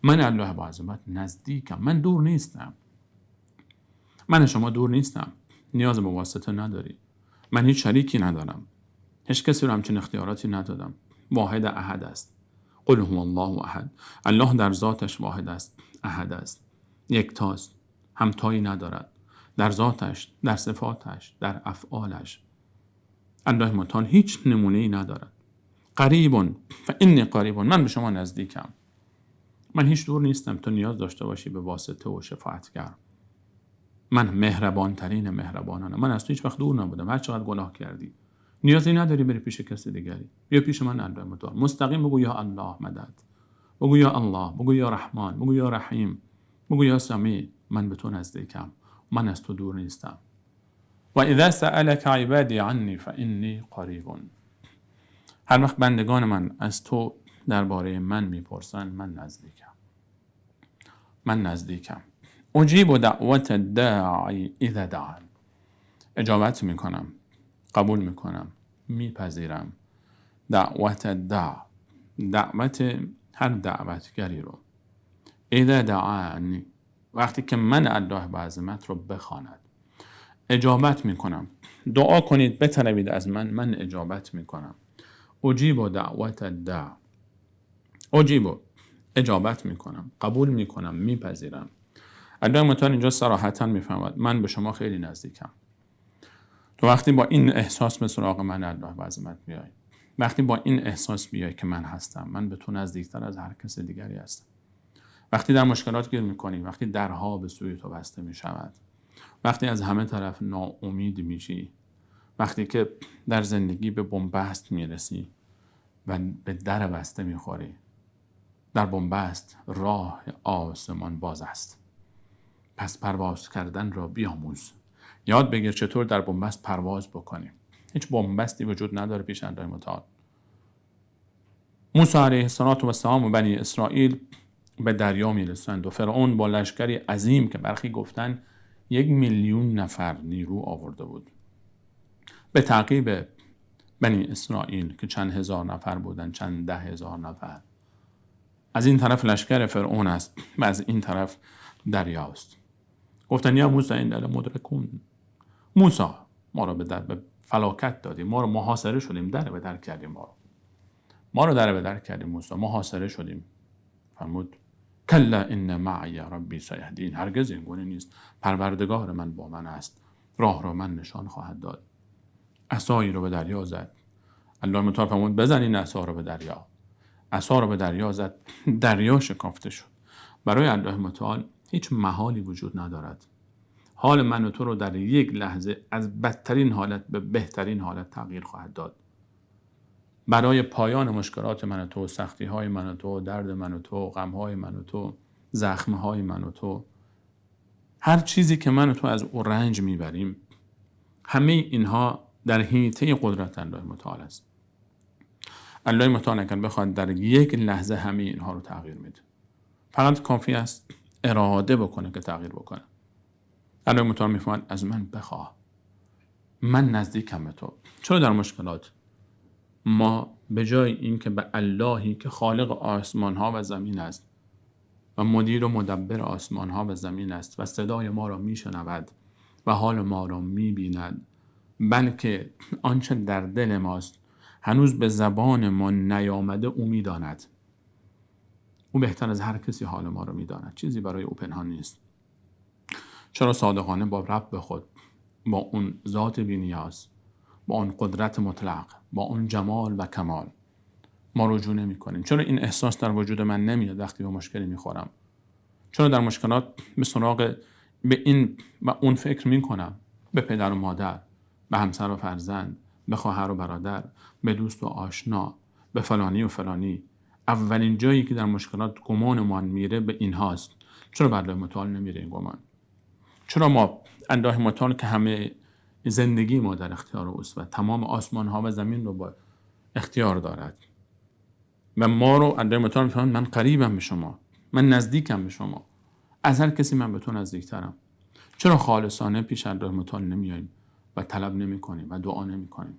من الله با عظمت نزدیکم، من دور نیستم، من شما دور نیستم، نیاز به واسطه نداری، من هیچ شریکی ندارم، هیچ کسی رو همچین اختیاراتی ندادم. واحد احد است. قل هو الله احد. الله در ذاتش واحد است، احد است، یکتاست، همتایی ندارد در ذاتش، در صفاتش، در افعالش. الله متعال هیچ نمونه‌ای ندارد. قریب فانی قریب، من به شما نزدیکم، من هیچ دور نیستم تو نیاز داشته باشی به واسطه و شفاعتگر. من مهربان ترین مهربانانم، من از تو هیچ وقت دور نبودم، هر چقدر گناه کردی نیازی نداری بری پیش کسی دیگری، بیا پیش من الله متعال، مستقیم بگو یا الله مدد، بگو یا الله، بگو یا رحمان، بگو یا رحیم، بگو یا سمیع، من به تو نزدیکم، من از تو دور نیستم. و اذا سألك عبادی عنی فانی قریب. هر وقت بندگان من از تو درباره من میپرسن، من نزدیکم، من نزدیکم. اجیب دعوت الداعی اذا دعان، اجابت میکنم قبول میکنم، میپذیرم دعوت دع، دعوت هر دعوتگری رو، اذا دعانی، وقتی که من الله به عظمت رو بخواند اجابت میکنم. دعا کنید، بطلبید از من، من اجابت میکنم. اجیب دعوت الداع، اجیب اجابت میکنم، قبول میکنم، میپذیرم. الله متعال اینجا صراحتا میفهمد من به شما خیلی نزدیکم. تو وقتی با این احساس به سراغ من الله به عظمت میای، وقتی با این احساس بیای که من هستم، من به تو نزدیکتر از هر کس دیگری هستم. وقتی در مشکلات گیر میکنی، وقتی درها به سوی تو بسته میشود، وقتی از همه طرف ناامید میشی، وقتی که در زندگی به بنبست میرسی و به در بسته میخوری، در بنبست راه آسمان باز است. پس پرواز کردن را بیاموز، یاد بگیر چطور در بنبست پرواز بکنیم. هیچ بنبستی وجود نداره پیش الله متعال. موسی علیه السلام و بنی اسرائیل به دریا میرسند و فرعون با لشکری عظیم که برخی گفتن 1 میلیون نفر نیرو آورده بود به تعقیب بنی اسرائیل که چند هزار نفر بودن، چند ده هزار نفر. از این طرف لشکر فرعون است و از این طرف دریاست. گفتن یا موسی انا لمدرکون، موسی ما رو به فلاکت دادیم، ما رو محاصره شدیم، در به در کردیم، ما رو در به در کردیم موسی، محاصره شدیم. فرمود کلا ان معی ربی سیهدین، هرگز این گونه نیست، پروردگار من با من است، راه را من نشان خواهد داد. عصایی رو به دریا زد. الله متعال فرمود بزن این عصا رو به دریا. عصا رو به دریا زد، دریا شکافته شد. برای الله متعال هیچ محالی وجود ندارد. حال من و تو رو در یک لحظه از بدترین حالت به بهترین حالت تغییر خواهد داد. برای پایان مشکلات من و تو، سختی های من و تو، درد من و تو، غم های من و تو، زخم های من و تو، هر چیزی که من و تو از او رنج میبریم، همه اینها در حیطه قدرت الله متعال است. الله متعال اگر بخواد در یک لحظه همه اینها رو تغییر میده. فقط کافی است اراده بکنه که تغییر بکنه. الله متعال میفرماید از من بخواه، من نزدیکم به تو. چرا در مشکلات ما به جای اینکه به اللهی که خالق آسمان ها و زمین است و مدیر و مدبر آسمان ها و زمین است و صدای ما را میشنود و حال ما را میبیند، بلکه آنچه در دل ماست هنوز به زبان ما نیامده او میداند. او بهتر از هر کسی حال ما را میداند، چیزی برای او پنهان نیست. چرا صادقانه با رب خود، با اون ذات بی‌نیاز، با اون قدرت مطلق، با اون جمال و کمال ما رجوع نمی کنیم؟ چرا این احساس در وجود من نمیاد وقتی به مشکلی میخورم؟ چرا در مشکلات به سراغ به این و اون فکر میکنم؟ به پدر و مادر، به همسر و فرزند، به خواهر و برادر، به دوست و آشنا، به فلانی و فلانی. اولین جایی که در مشکلات گمانمان میره به اینهاست. چرا به الله متعال نمیره این گمان؟ چرا ما الله متعال که همه زندگی ما در اختیار اوست و تمام آسمان ها و زمین رو با اختیار دارد و ما رو الله متعال میفرماید من قریبم به شما، من نزدیکم به شما، از هر کسی من به تو نزدیکترم. چرا خالصانه پیش الله متعال نمیاییم و طلب نمی کنیم و دعا نمی کنیم؟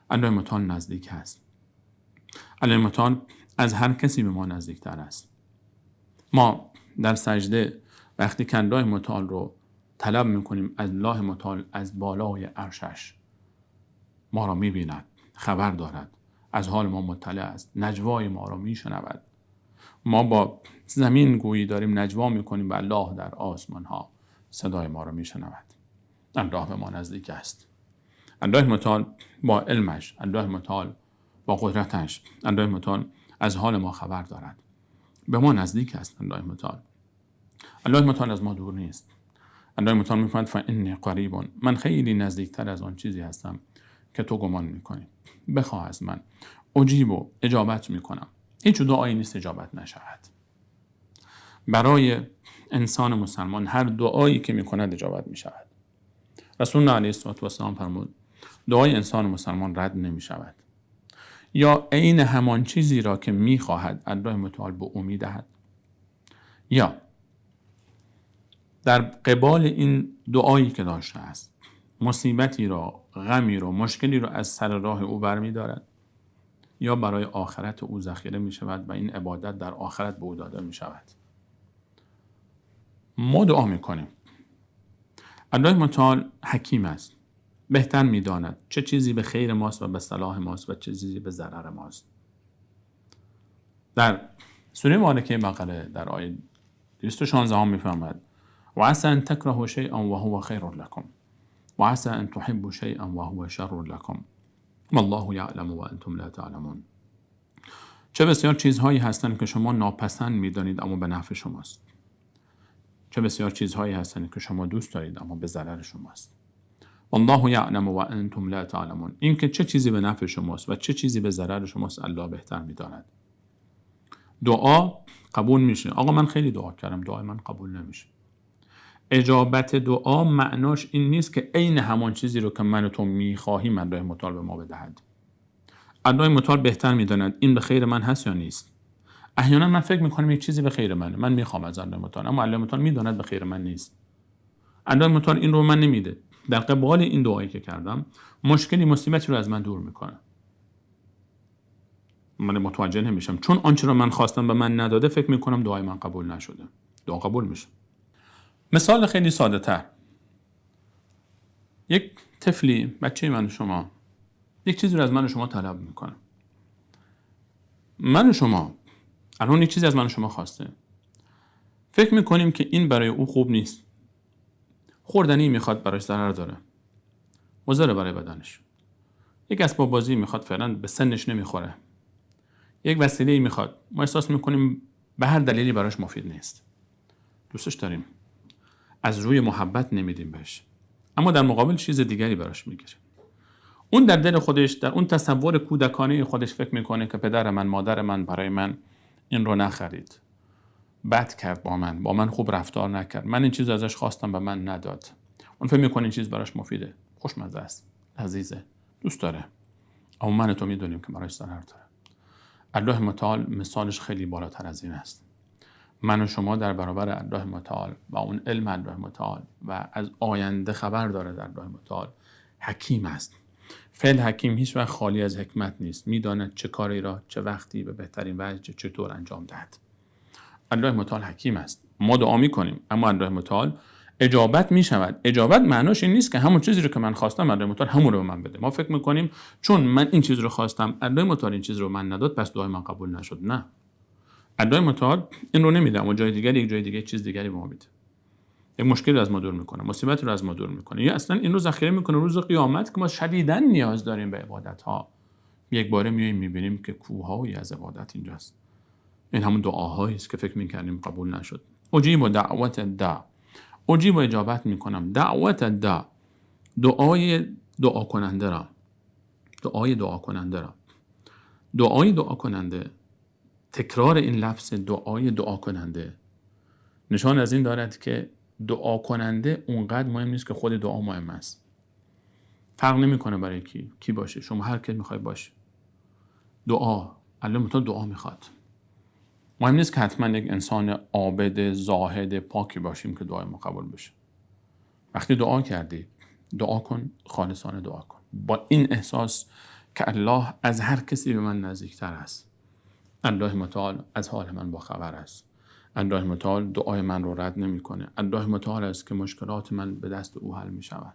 الله متعال نزدیک هست. الله متعال از هر کسی به ما نزدیکتر است. ما در سجده وقتی که الله متعال رو طلب میکنیم، الله متعال از بالای عرشش ما را میبیند، خبر دارد، از حال ما مطلع است، نجوای ما را میشنود. ما با زمین گویی داریم نجوا میکنیم و الله در آسمان ها صدای ما را میشنود. الله به ما نزدیک است. الله متعال با علمش، الله متعال با قدرتش، الله متعال از حال ما خبر دارد، به ما نزدیک است. الله متعال، الله متعال از ما دور نیست. الله متعال میفرماید فانی قریب، من خیلی نزدیکتر از آن چیزی هستم که تو گمان میکنی. بخواه از من، اجیب و اجابت میکنم. هیچ دعایی نیست اجابت نشود. برای انسان مسلمان هر دعایی که میکند اجابت میشود. رسول الله علیه الصلاة والسلام فرمود دعای انسان مسلمان رد نمیشود، یا عین همان چیزی را که میخواهد الله متعال به او میدهد، یا در قبال این دعایی که داشته است مصیبتی را، غمی را، مشکلی را از سر راه او برمی‌دارد یا برای آخرت او ذخیره می شود و این عبادت در آخرت به او داده می شود. ما دعا می کنیم. الله متعال حکیم است، بهتر می داند چه چیزی به خیر ماست و به صلاح ماست و چه چیزی به ضرر ماست. در سوره مبارکه بقره در آیه 216 هم می‌فرماید و عسى ان تکرهوا شیئا وهو خیر لکم و عسى ان تحبوا شیئا وهو شر لکم والله یعلم و انتم لا تعلمون. چه بسیار چیزهایی هستند که شما ناپسند می‌دانید اما به نفع شماست. چه بسیار چیزهایی هستند که شما دوست دارید اما به ضرر شماست. والله یعلم و انتم لا تعلمون. این که چه چیزی به نفع شماست و چه چیزی به ضرر شماست الله بهتر می‌داند. دعا قبول میشه. آقا من خیلی دعا کردم، دعای من قبول نمیشه. اجابت دعا معناش این نیست که عین همان چیزی رو که من و تو میخواهیم الله متعال به ما بدهد. الله متعال بهتر میداند این به خیر من هست یا نیست. احیانا من فکر میکنم یک چیزی به خیر منه، من میخوام از الله متعال، اما الله متعال میداند به خیر من نیست. الله متعال این رو من نمیده. در قبال این دعایی که کردم مشکلی، مصیبتی رو از من دور میکنه. من متوجه نمیشم، چون آنچه رو من خواستم به من نداده فکر میکنم دعای من قبول نشده. دعا قبول میشه. مثال خیلی ساده تر، یک طفلی، بچه من و شما، یک چیزی رو از من و شما طلب میکنه. من و شما الان یک چیزی از من و شما خواسته، فکر میکنیم که این برای او خوب نیست، خوردنی میخواد براش ضرر داره، مضر برای بدنش، یک اسباب بازی میخواد فعلا به سنش نمیخوره، یک وسیله‌ای میخواد، ما احساس میکنیم به هر دلیلی براش مفید نیست، دوستش داریم، از روی محبت نمیدیم بهش، اما در مقابل چیز دیگری براش میگیره. اون در دل خودش، در اون تصور کودکانه خودش فکر میکنه که پدر من، مادر من برای من این رو نخرید، بد کرد با من، با من خوب رفتار نکرد، من این چیز ازش خواستم و من نداد. اون فکر میکنه این چیز براش مفیده، خوشمزه است، عزیزه، دوست داره، اما من تو میدونیم که براش ضرر داره. الله متعال مثالش خیلی بالاتر از این است. من و شما در برابر الله متعال و اون علم الله متعال و از آینده خبر داره در الله متعال، حکیم است. فعل حکیم هیچ وقت خالی از حکمت نیست، میداند چه کاری را چه وقتی به بهترین وجه چطور انجام دهد. الله متعال حکیم است. ما دعا میکنیم اما الله متعال اجابت میشود. اجابت معناش این نیست که همون چیزی رو که من خواستم الله متعال همون رو به من بده. ما فکر میکنیم چون من این چیز رو خواستم الله متعال این چیز رو من نداد پس دعای من قبول نشد. نه، الله متعال این رو نمیده، اما جای دیگری، یک جای دیگه چیز دیگری به ما میده. یک مشکل رو از ما دور میکنه، مصیبت رو از ما دور میکنه، یا اصلا این رو ذخیره میکنه روز قیامت که ما شدیداً نیاز داریم به عبادت ها. یک باره میایم میبینیم که کوههایی از عبادت اینجاست. این همون دعاهایی است که فکر میکردیم قبول نشد. اجیب دعوت الداع، اجیب اجابت میکنم، دعوت الداع، دعای دعا کننده را، دعای دعا کننده را، دعای دعا کننده. تکرار این لفظ دعای دعا کننده نشان از این دارد که دعا کننده اونقدر مهم نیست که خود دعا مهم است. فرق نمیکنه برای کی باشه، شما هر کی میخوای باشه. دعا، الله متعال دعا میخواد. مهم نیست که حتما یک انسان عابد، زاهد، پاکی باشیم که دعای ما قبول بشه. وقتی دعا کردی، دعا کن، خالصانه دعا کن، با این احساس که الله از هر کسی به من نزدیکتر است، الله متعال از حال من باخبر است، الله متعال دعای من رو رد نمیکنه، الله متعال است که مشکلات من به دست او حل می شود.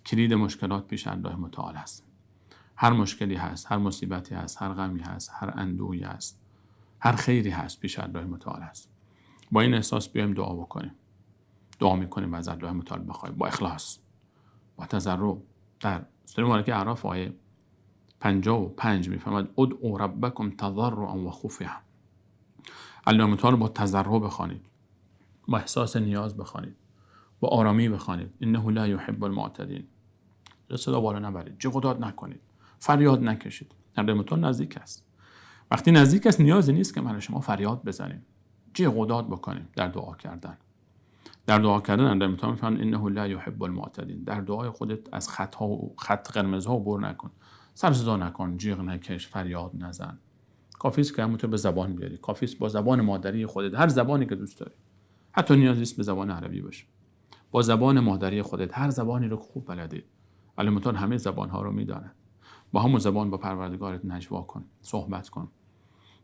کلید مشکلات پیش الله متعال است. هر مشکلی هست، هر مصیبتی هست، هر غمی هست، هر اندوهی هست، هر خیری هست، پیش الله متعال است. با این احساس بیایم دعا بکنیم. دعا میکنیم از الله متعال بخوایم با اخلاص، با تضرع. در سوره مبارکه اعراف آیه 55 میفرماد ادعوا ربکم تضرعا و خفیه. الله متعال با تضرع بخوانید، با احساس نیاز بخوانید، با آرامی بخوانید. انه لا یحب المعتدین. صدا بالا نبرید، جیغ و داد نکنید، فریاد نکشید. الله متعال نزدیک است. وقتی نزدیک است نیازی نیست که من شما فریاد بزنیم، جیغ و داد بکنیم در دعا کردن. در دعا کردن الله متعال میفرماید انه لا یحب المعتدین. در دعای خودت از خطها و خط قرمزها عبور نکن، سر صدا نکن، جیغ نکش، فریاد نزن. کافی است که همونطور به زبان بیاری، کافی است با زبان مادری خودت، هر زبانی که دوست داری، حتی نیاز نیست به زبان عربی باشه، با زبان مادری خودت، هر زبانی رو خوب بلدی، الله متعال همه زبانها رو میداند، با همون زبان با پروردگارت نجوا کن، صحبت کن.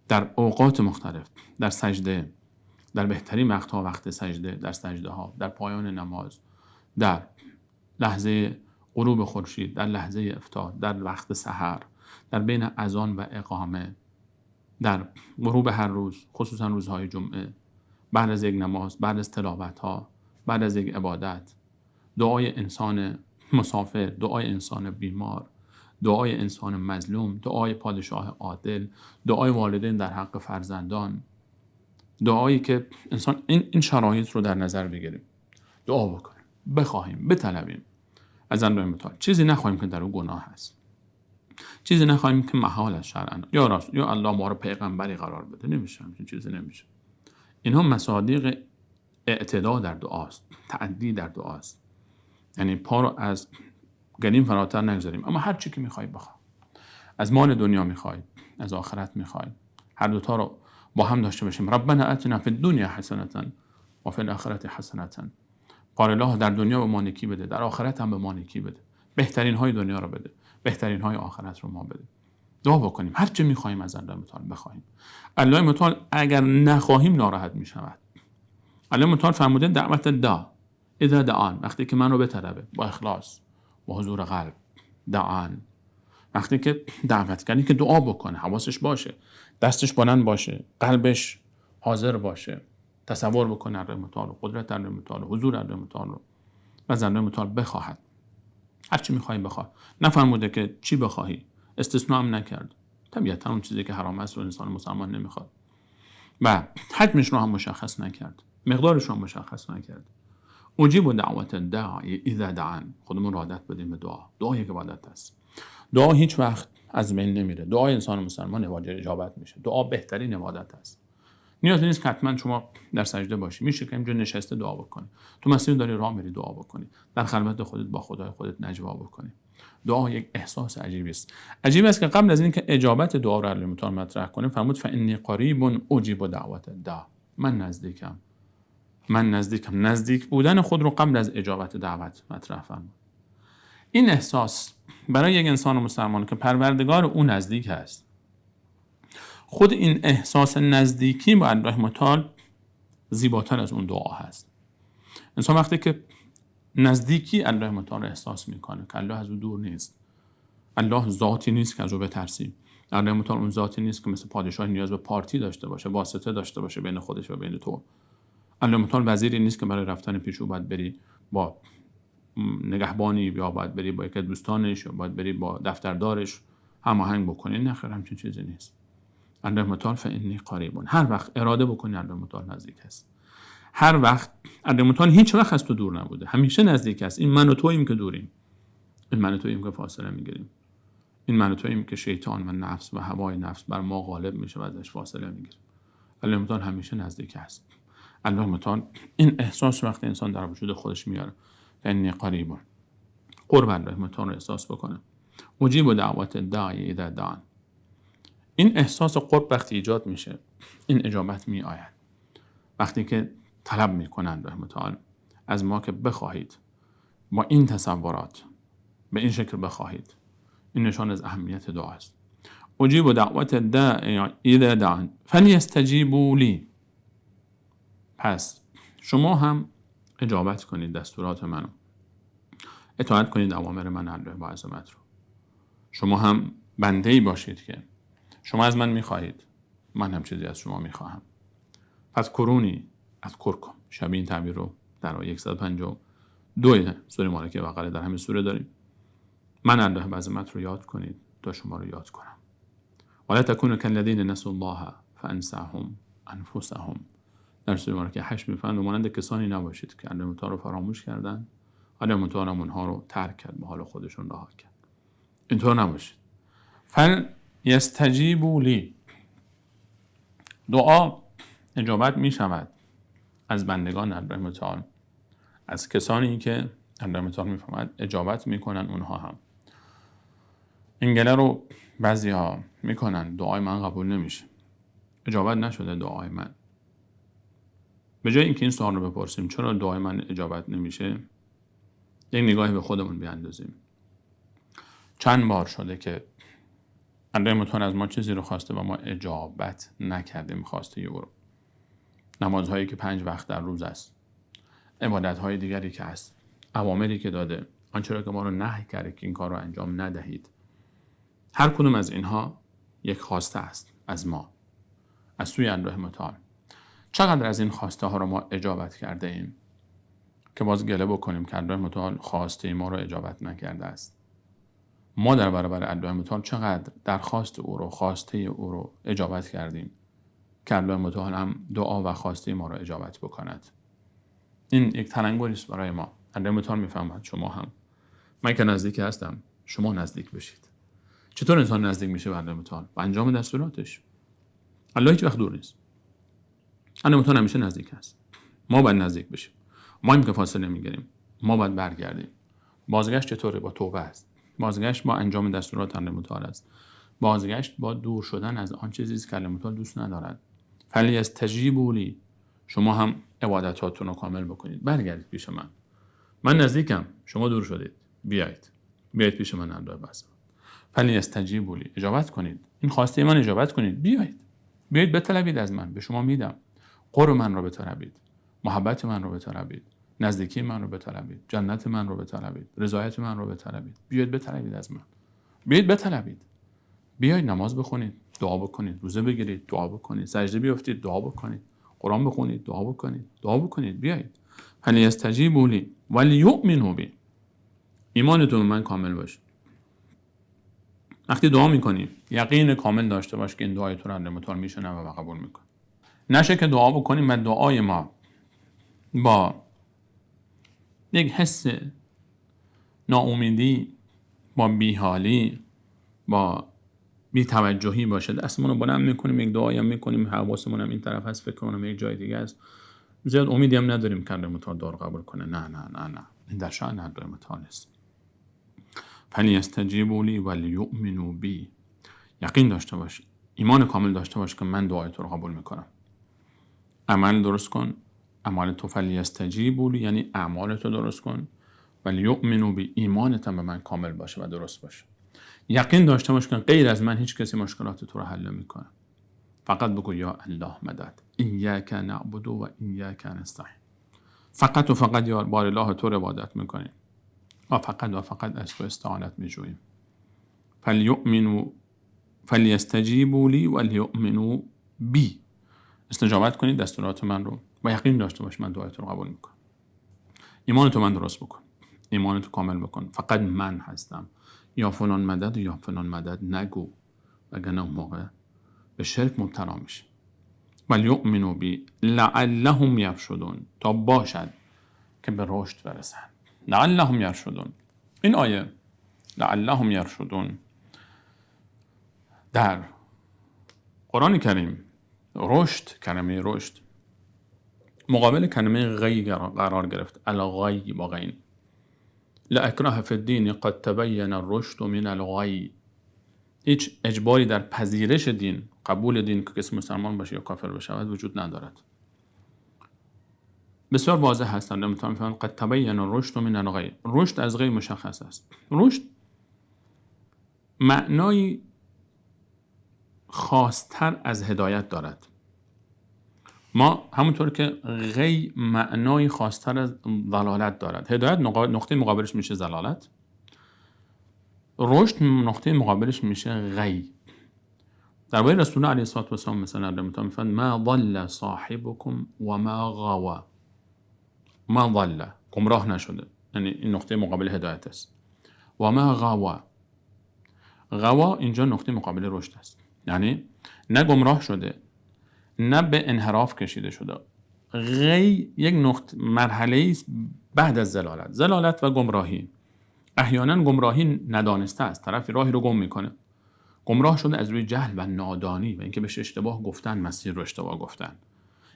در اوقات مختلف، در سجده، در بهترین وقتها، وقت سجده، در سجده ها، در پایان نماز، در لحظه غروب خورشید، در لحظه افطار، در وقت سحر، در بین اذان و اقامه، در غروب هر روز، خصوصا روزهای جمعه، بعد از یک نماز، بعد از تلاوت ها، بعد از یک عبادت، دعای انسان مسافر، دعای انسان بیمار، دعای انسان مظلوم، دعای پادشاه عادل، دعای والدین در حق فرزندان، دعایی که انسان این شرایط رو در نظر بگیریم، دعا بکنیم، بخواهیم، بطلبیم از الله متعال. چیزی نخواهیم که در او گناه هست، چیزی نخواهیم که محال است شرعاً، یا راست یا الله ما رو پیغمبری قرار بده، نمیشه، همچین چیزی نمیشه. اینها مصادیق اعتدا در دعاست، تعدی در دعاست، یعنی پا رو از گلیم فراتر نگذاریم. اما هر چی که میخوای بخواه، از مال دنیا میخوای، از آخرت میخوای، هر دوتا رو با هم داشته باشیم. ربنا اتنا فی الدنیا حسنة و فی الاخرة حسنة. قال الله در دنیا به ما نیکی بده، در آخرت هم به ما نیکی بده، بهترین های دنیا رو بده، بهترین های آخرت رو ما بده. دعا بکنیم، هر چه میخوایم از الله متعال بخواهیم. الله متعال اگر نخواهیم ناراحت میشود. الله متعال فرموده دعوت دا اذا دعان، وقتی که من رو بطلبه با اخلاص، با حضور قلب، دعان، وقتی که دعوت کنی که دعا بکنه، حواسش باشه، دستش بلند باشه، قلبش حاضر باشه، تصور بکنه الله متعال، قدرت الله متعال، حضور الله متعال رو، و از الله متعال بخواهد. هر چی میخوای بخواه. نفرموده که چی بخواهی، استثناء هم نکرد. طبیعتا اون چیزی که حرام است رو انسان مسلمان نمیخواد و حجمش رو هم مشخص نکرد، مقدارش رو هم مشخص نکرد. اجیب دعوت الداعی اذا دعان. خودمون رو عادت بدیم به دعا. دعا یک عبادت است. دعا هیچ وقت از بین نمیره. دعای انسان مسلمان واجب اجابت میشه. دعا بهترین عبادت است. نیاز نیست که حتما شما در سجده باشی. میشه که اینجا نشسته دعا بکنی. تو مسیر داری راه میری دعا بکنی. در خلوت خودت با خدای خودت نجوا بکنی. دعا یک احساس عجیبی است. عجیب است که قبل از اینکه اجابت دعا رو الله متعال مطرح کنه فرمود فانی قریب اجیب دعوت الداع. من نزدیکم. من نزدیکم. نزدیک بودن خود رو قبل از اجابت دعوت مطرح فرمود. این احساس برای یک انسان مسلمان که پروردگار او نزدیک است، خود این احساس نزدیکی با الله متعال زیباتر از اون دعا هست. انسان وقتی که نزدیکی الله متعال رو احساس میکنه که الله از او دور نیست، الله ذاتی نیست که از او بترسیم، الله متعال اون ذاتی نیست که مثل پادشاه نیاز به پارتی داشته باشه، واسطه داشته باشه بین خودش و بین تو. الله متعال وزیری نیست که برای رفتن پیش او باید بری با نگهبانی یا باید بری با یکی دوستانش یا باید بری با دفتردارش هماهنگ بکنی. نه خیر، همچین چیزی نیست. الله متعال فانی قریب. هر وقت اراده بکنی الله متعال نزدیک است. هر وقت الله متعال هیچ وقت از تو دور نبوده، همیشه نزدیک است. این من و توییم که دوریم، این من و توییم که فاصله میگیریم، این من و توییم که شیطان و نفس و هوای نفس بر ما غالب میشه و ازش فاصله میگیریم. الله متعال همیشه نزدیک است. الله متعال این احساس وقتی انسان در وجود خودش میاره فانی قریب، قرب الله متعال رو احساس بکنه. اجیب دعوت الداعی اذا دعان. این احساس قرب وقتی ایجاد میشه، این اجابت میآید. وقتی که طلب میکنند الله متعال از ما که بخواهید، با این تصورات به این شکل بخواهید، این نشان از اهمیت دعا است. اجیب دعوت الداعی اذا دعان فلیستجیبوا لی. پس شما هم اجابت کنید دستورات منو، اطاعت کنید اوامر من الله با عظمت رو. شما هم بنده‌ای باشید که شما از من میخواهید، من هم چیزی از شما میخواهم. پس کرونی از کرکم. شبیه این تعبیر رو در آیه 152 سوره مبارکه بقره در همین سوره داریم. من الله به عظمت رو یاد کنید تا شما رو یاد کنم. ولا تکونوا کالذین نسوا الله فانساهم انفسهم. در سوره مبارکه 8 میفرماید مانند کسانی نباشید که الله متعال رو فراموش کردن، الله متعال هم اونها رو ترک کرد، به حال خودشون رها کرد. اینطور نباشید. فل یستجیبوا لی. دعا اجابت می شود از بندگان الله متعال، از کسانی که الله متعال میفرماید اجابت میکنن اونها هم. این گله رو بعضی ها میکنن، دعای من قبول نمیشه، اجابت نشده دعای من. به جای اینکه این سوال رو بپرسیم چرا دعای من اجابت نمیشه، یک نگاهی به خودمون بیاندازیم. چند بار شده که الله متعال از ما چیزی رو خواسته و ما اجابت نکردیم خواسته او رو. نمازهایی که 5 وقت در روز است، عبادت‌های دیگری که هست، اوامری که داده، آنچه را که ما رو نهی کرده که این کار رو انجام ندهید. هر کدوم از اینها یک خواسته است از ما، از سوی الله متعال. چقدر از این خواسته ها رو ما اجابت کرده ایم که باز گله بکنیم که الله متعال خواسته ما رو اجابت نکرده است؟ ما در برابر الله متعال چقدر درخواست او رو، خواسته او رو اجابت کردیم که الله متعال هم دعا و خواسته ما رو اجابت بکند؟ این یک تلنگری است برای ما. الله متعال میفهمد شما هم، من که نزدیک هستم، شما نزدیک بشید. چطور انسان نزدیک میشه به الله متعال؟ با انجام دستوراتش. الله هیچ وقت دور نیست. الله متعال همیشه نزدیک است. ما باید نزدیک بشیم. ما هم که فاصله میگیریم، ما باید برگردیم. بازگشت چطوره؟ با توبه است. بازگشت با انجام دستورات الله متعال است. بازگشت با دور شدن از آن چیزی است که الله متعال دوست ندارد. فلیستجیبوا لی، شما هم عبادتاتون رو کامل بکنید، برگردید پیش من. من نزدیکم، شما دور شدید، بیایید پیش من. الله بس. فلیستجیبوا لی، اجابت کنید این خواسته من، اجابت کنید، بیایید بطلبید از من، به شما میدم. قرب من رو بطلبید، محبت من رو بطلبید، نزدیکی من رو بطلبید، جنت من رو بطلبید، رضایت من رو بطلبید. بیایید بطلبید از من، بیایید بطلبید. بیایید نماز بخونید، دعا بکنید، روزه بگیرید، دعا بکنید، سجده بیافتید، دعا بکنید، قرآن بخونید، دعا بکنید، دعا بکنید، بیایید. فلیستجیبوا لی ولیؤمنوا بی، ایمانتون من کامل باشه. وقتی دعا میکنی یقین کامل داشته باش که این دعای تو رو الله متعال میشنوه و قبول میکنه. نشه که دعا بکنیم و دعای ما با یک حس ناامیدی، با بیحالی، با بی‌توجهی باشه. دستمون رو بلند میکنیم، یک دعایی هم میکنیم، حواسمون هم این طرف هست، فکرمون هم یک جای دیگه است، زیاد امیدی هم نداریم که الله متعال دعا رو قبول کنه. نه نه نه نه، این در شأن الله متعال نیست. فلیستجیبوا لی ولیؤمنوا بی، یقین داشته باش، ایمان کامل داشته باش که من دعای تو رو قبول میکنم. عمل درست کن، اعمال تو. فلیستجیبوا لی یعنی اعمال تو درست کن، ولیؤمنوا بی، ایمانت هم به من کامل باشه و درست باشه. یقین داشته باش که غیر از من هیچ کسی مشکلات تو رو حل نمیکنه. فقط بگو یا الله مدد، ایاک نعبد و ایاک نستعین. فقط و فقط یا بار الله تو رو عبادت میکنیم و فقط و فقط از تو استعانت میجوییم. فلیؤمنوا فلیستجیبوا لی ولیؤمنوا بی، استجابت کنید دستورات من رو و یقین داشته باش من دعای تو رو قبول میکنم. ایمان تو من درست بکن، ایمان تو کامل بکن. فقط من هستم، یا فلان مدد یا فلان مدد نگو، وگرنه اون موقع به شرک مبتلا میشه. ولیؤمنوا بی لعلهم یرشدون، تا باشد که به رشد برسن. لعلهم یرشدون، این آیه لعلهم یرشدون در قرآن کریم رشد، کلمه رشد مقابل کلمه غی قرار گرفت. الغی با غین. لا اکراه فی الدین قد تبین الرشد من الغی. هیچ اجباری در پذیرش دین، قبول دین که کسی مسلمان باشه یا کافر بشود وجود ندارد. بسیار واضح هستند. نمیتونم قد تبین الرشد من الغی. رشد از غی مشخص است. رشد معنای خاصتر از هدایت دارد. ما همونطور که غی معنای خاصتر از ضلالت دارد، هدایت نقطه مقابلش میشه ضلالت، رشد نقطه مقابلش میشه غی. درباره رسول الله علیه الصلاة والسلام مثلا میفرماید ما ضل صاحبكم و ما غوا. ما ضل گمراه نشده، یعنی این نقطه مقابل هدایت است. و ما غوا، غوا اینجا نقطه مقابل رشد است، یعنی نه گمراه شده نه به انحراف کشیده شده. غی یک نقطه مرحله است بعد از ضلالت. ضلالت و گمراهی، احیانا گمراهی ندانسته است، طرف راهی رو گم میکنه، گمراه شده از روی جهل و نادانی و اینکه بهش اشتباه گفتن، مسیر رو اشتباه گفتن،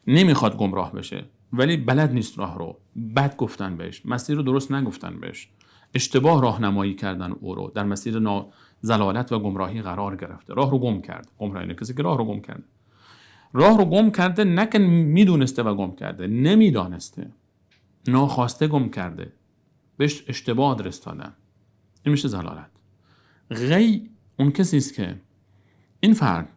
نمیخواد گمراه بشه ولی بلد نیست راه رو، بد گفتن بهش، مسیر رو درست نگفتن بهش، اشتباه راهنمایی کردن او رو، در مسیر ضلالت و گمراهی قرار گرفته، راه رو گم کرد. گمراهی نه کسی که راه رو گم کرده. راه رو گم کرده، نه که میدونسته و گم کرده، نمیدانسته، ناخواسته گم کرده، بهش اشتباه آدرس دادن، این میشه ضلالت. غی اون کسی است که این فرد،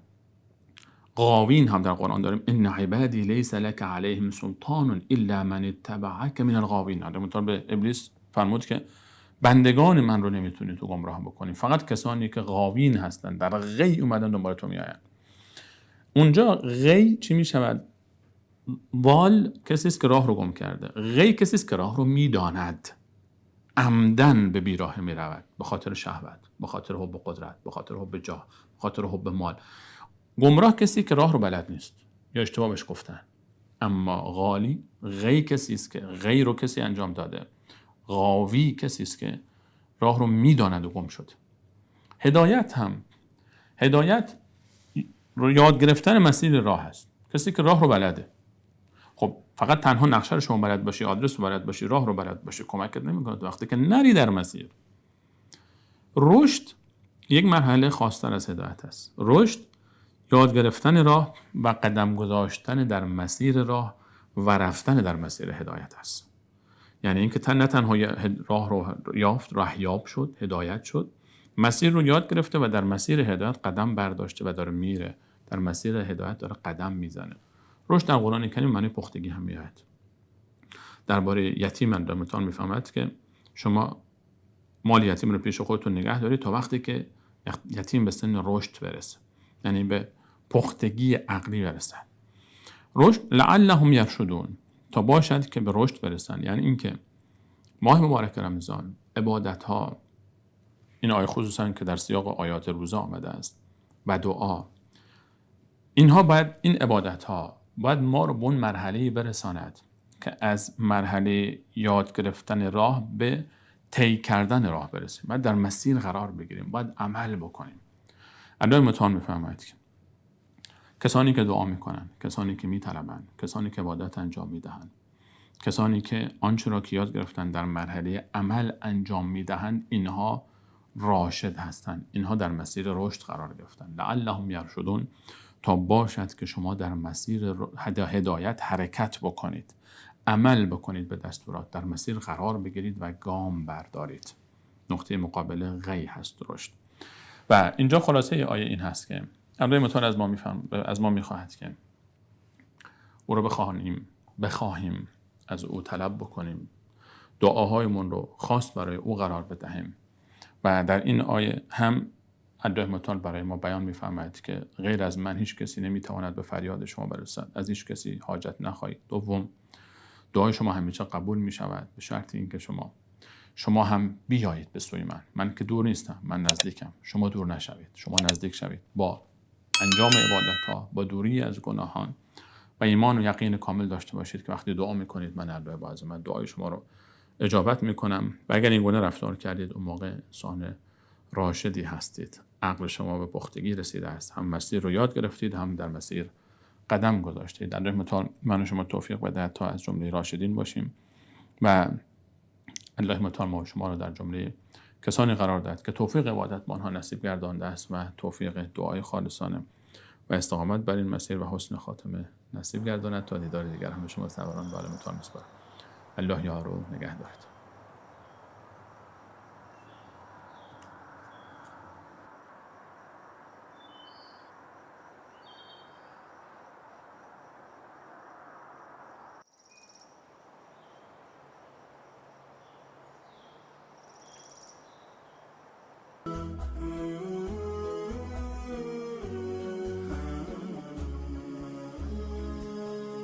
غاوین هم در قرآن داریم، ان عبادی لیس لک علیهم سلطان الا من اتبعک من الغاوین. در به ابلیس فرمود که بندگان من رو نمیتونی تو گمراه بکنی، فقط کسانی که غاوین هستند، در غی اومدن دنبال تو میآیند. اونجا غی چی میشود؟ وال کسی است که راه رو گم کرده، غی کسی است که راه رو میداند، عمدن به بیراه میرود، به خاطر شهوت، به خاطر حب قدرت، به خاطر حب جاه، به خاطر حب مال. گمراه کسی که راه رو بلد نیست یا اشتباه بهش گفتن. اما غالی، غی کسی است که غی رو کسی انجام داده، غاوی کسی است که راه رو میداند و گم شد. هدایت هم، هدایت رو یاد گرفتن مسیر راه است. کسی که راه رو بلده، خب فقط تنها نقشه رو شما بلد باشی، آدرس رو بلد باشی، راه رو بلد باشی، کمکت نمیکنه وقتی که نری در مسیر. رشد یک مرحله خاص‌تر از هدایت است. رشد یاد گرفتن راه و قدم گذاشتن در مسیر راه و رفتن در مسیر هدایت است. یعنی اینکه نه تنها راه رو یافت، راهیاب شد، هدایت شد، مسیر رو یاد گرفته و در مسیر هدایت قدم برداشته و داره میره، در مسیر هدایت داره قدم میزنه. رشد در قرآن کریم معنی پختگی هم میاد. درباره یتیم در متان میفهمد که شما مال یتیم رو پیش خودتون نگه دارید تا وقتی که یتیم به سن رشد برسه، یعنی به پختگی عقلی برسه. رشد لعلهم یرشدون، تا باشد که به رشد برسن. یعنی اینکه ماه مبارک رمضان، عبادت ها، این آیه خصوصا که در سیاق آیات روزه آمده است و دعا، اینها باید، این عبادت ها باید ما رو به اون مرحله‌ای برساند که از مرحله یاد گرفتن راه به طی کردن راه برسیم. باید در مسیر قرار بگیریم، باید عمل بکنیم. الله متعال می‌فرماید که کسانی که دعا میکنن، کسانی که میطلبند، کسانی که عبادت انجام میدهند، کسانی که آنچه را که یاد گرفتن در مرحله عمل انجام میدهند، اینها راشد هستند، اینها در مسیر رشد قرار گرفتن. لعلهم یرشدون، تا باشد که شما در مسیر هدایت حرکت بکنید، عمل بکنید به دستورات، در مسیر قرار بگیرید و گام بردارید. نقطه مقابل غی هست رشد. و اینجا خلاصه آیه این هست که الله متعال از ما میخواهد که او رو بخواهیم، از او طلب بکنیم، دعاهایمون رو خاص برای او قرار بدهیم. و در این آیه هم الله متعال برای ما بیان می‌فرماید که غیر از من هیچ کسی نمیتواند به فریاد شما برسد، از هیچ کسی حاجت نخواهید. دوم، دعای شما همیشه قبول می‌شود به شرط اینکه شما هم بیایید به سوی من. من که دور نیستم، من نزدیکم، شما دور نشوید، شما نزدیک شوید با انجام عبادت‌ها، با دوری از گناهان و ایمان و یقین کامل داشته باشید که وقتی دعا می‌کنید من الله با عظمت دعای شما رو اجابت می‌کنم. و اگر این گونه رفتار کردید، اون موقع انسان راشدی هستید، عقل شما به پختگی رسیده است، هم مسیر رو یاد گرفتید، هم در مسیر قدم گذاشتید. در متعال من و شما توفیق بده تا از جمله راشدین باشیم و الله متعال ما و شما رو در جمله کسانی قرار دهد که توفیق عبادت با آنها نصیب گردانده است و توفیق دعای خالصانه و استقامت بر این مسیر و حسن خاتمه نصیب گرداند. تا دیدار دیگر همه شما سروران به عالم متعال میسپارم. الله یار و نگه دارد.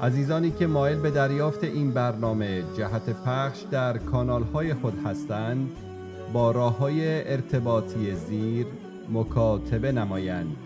عزیزانی که مایل به دریافت این برنامه جهت پخش در کانال‌های خود هستند، با راه‌های ارتباطی زیر مکاتبه نمایند.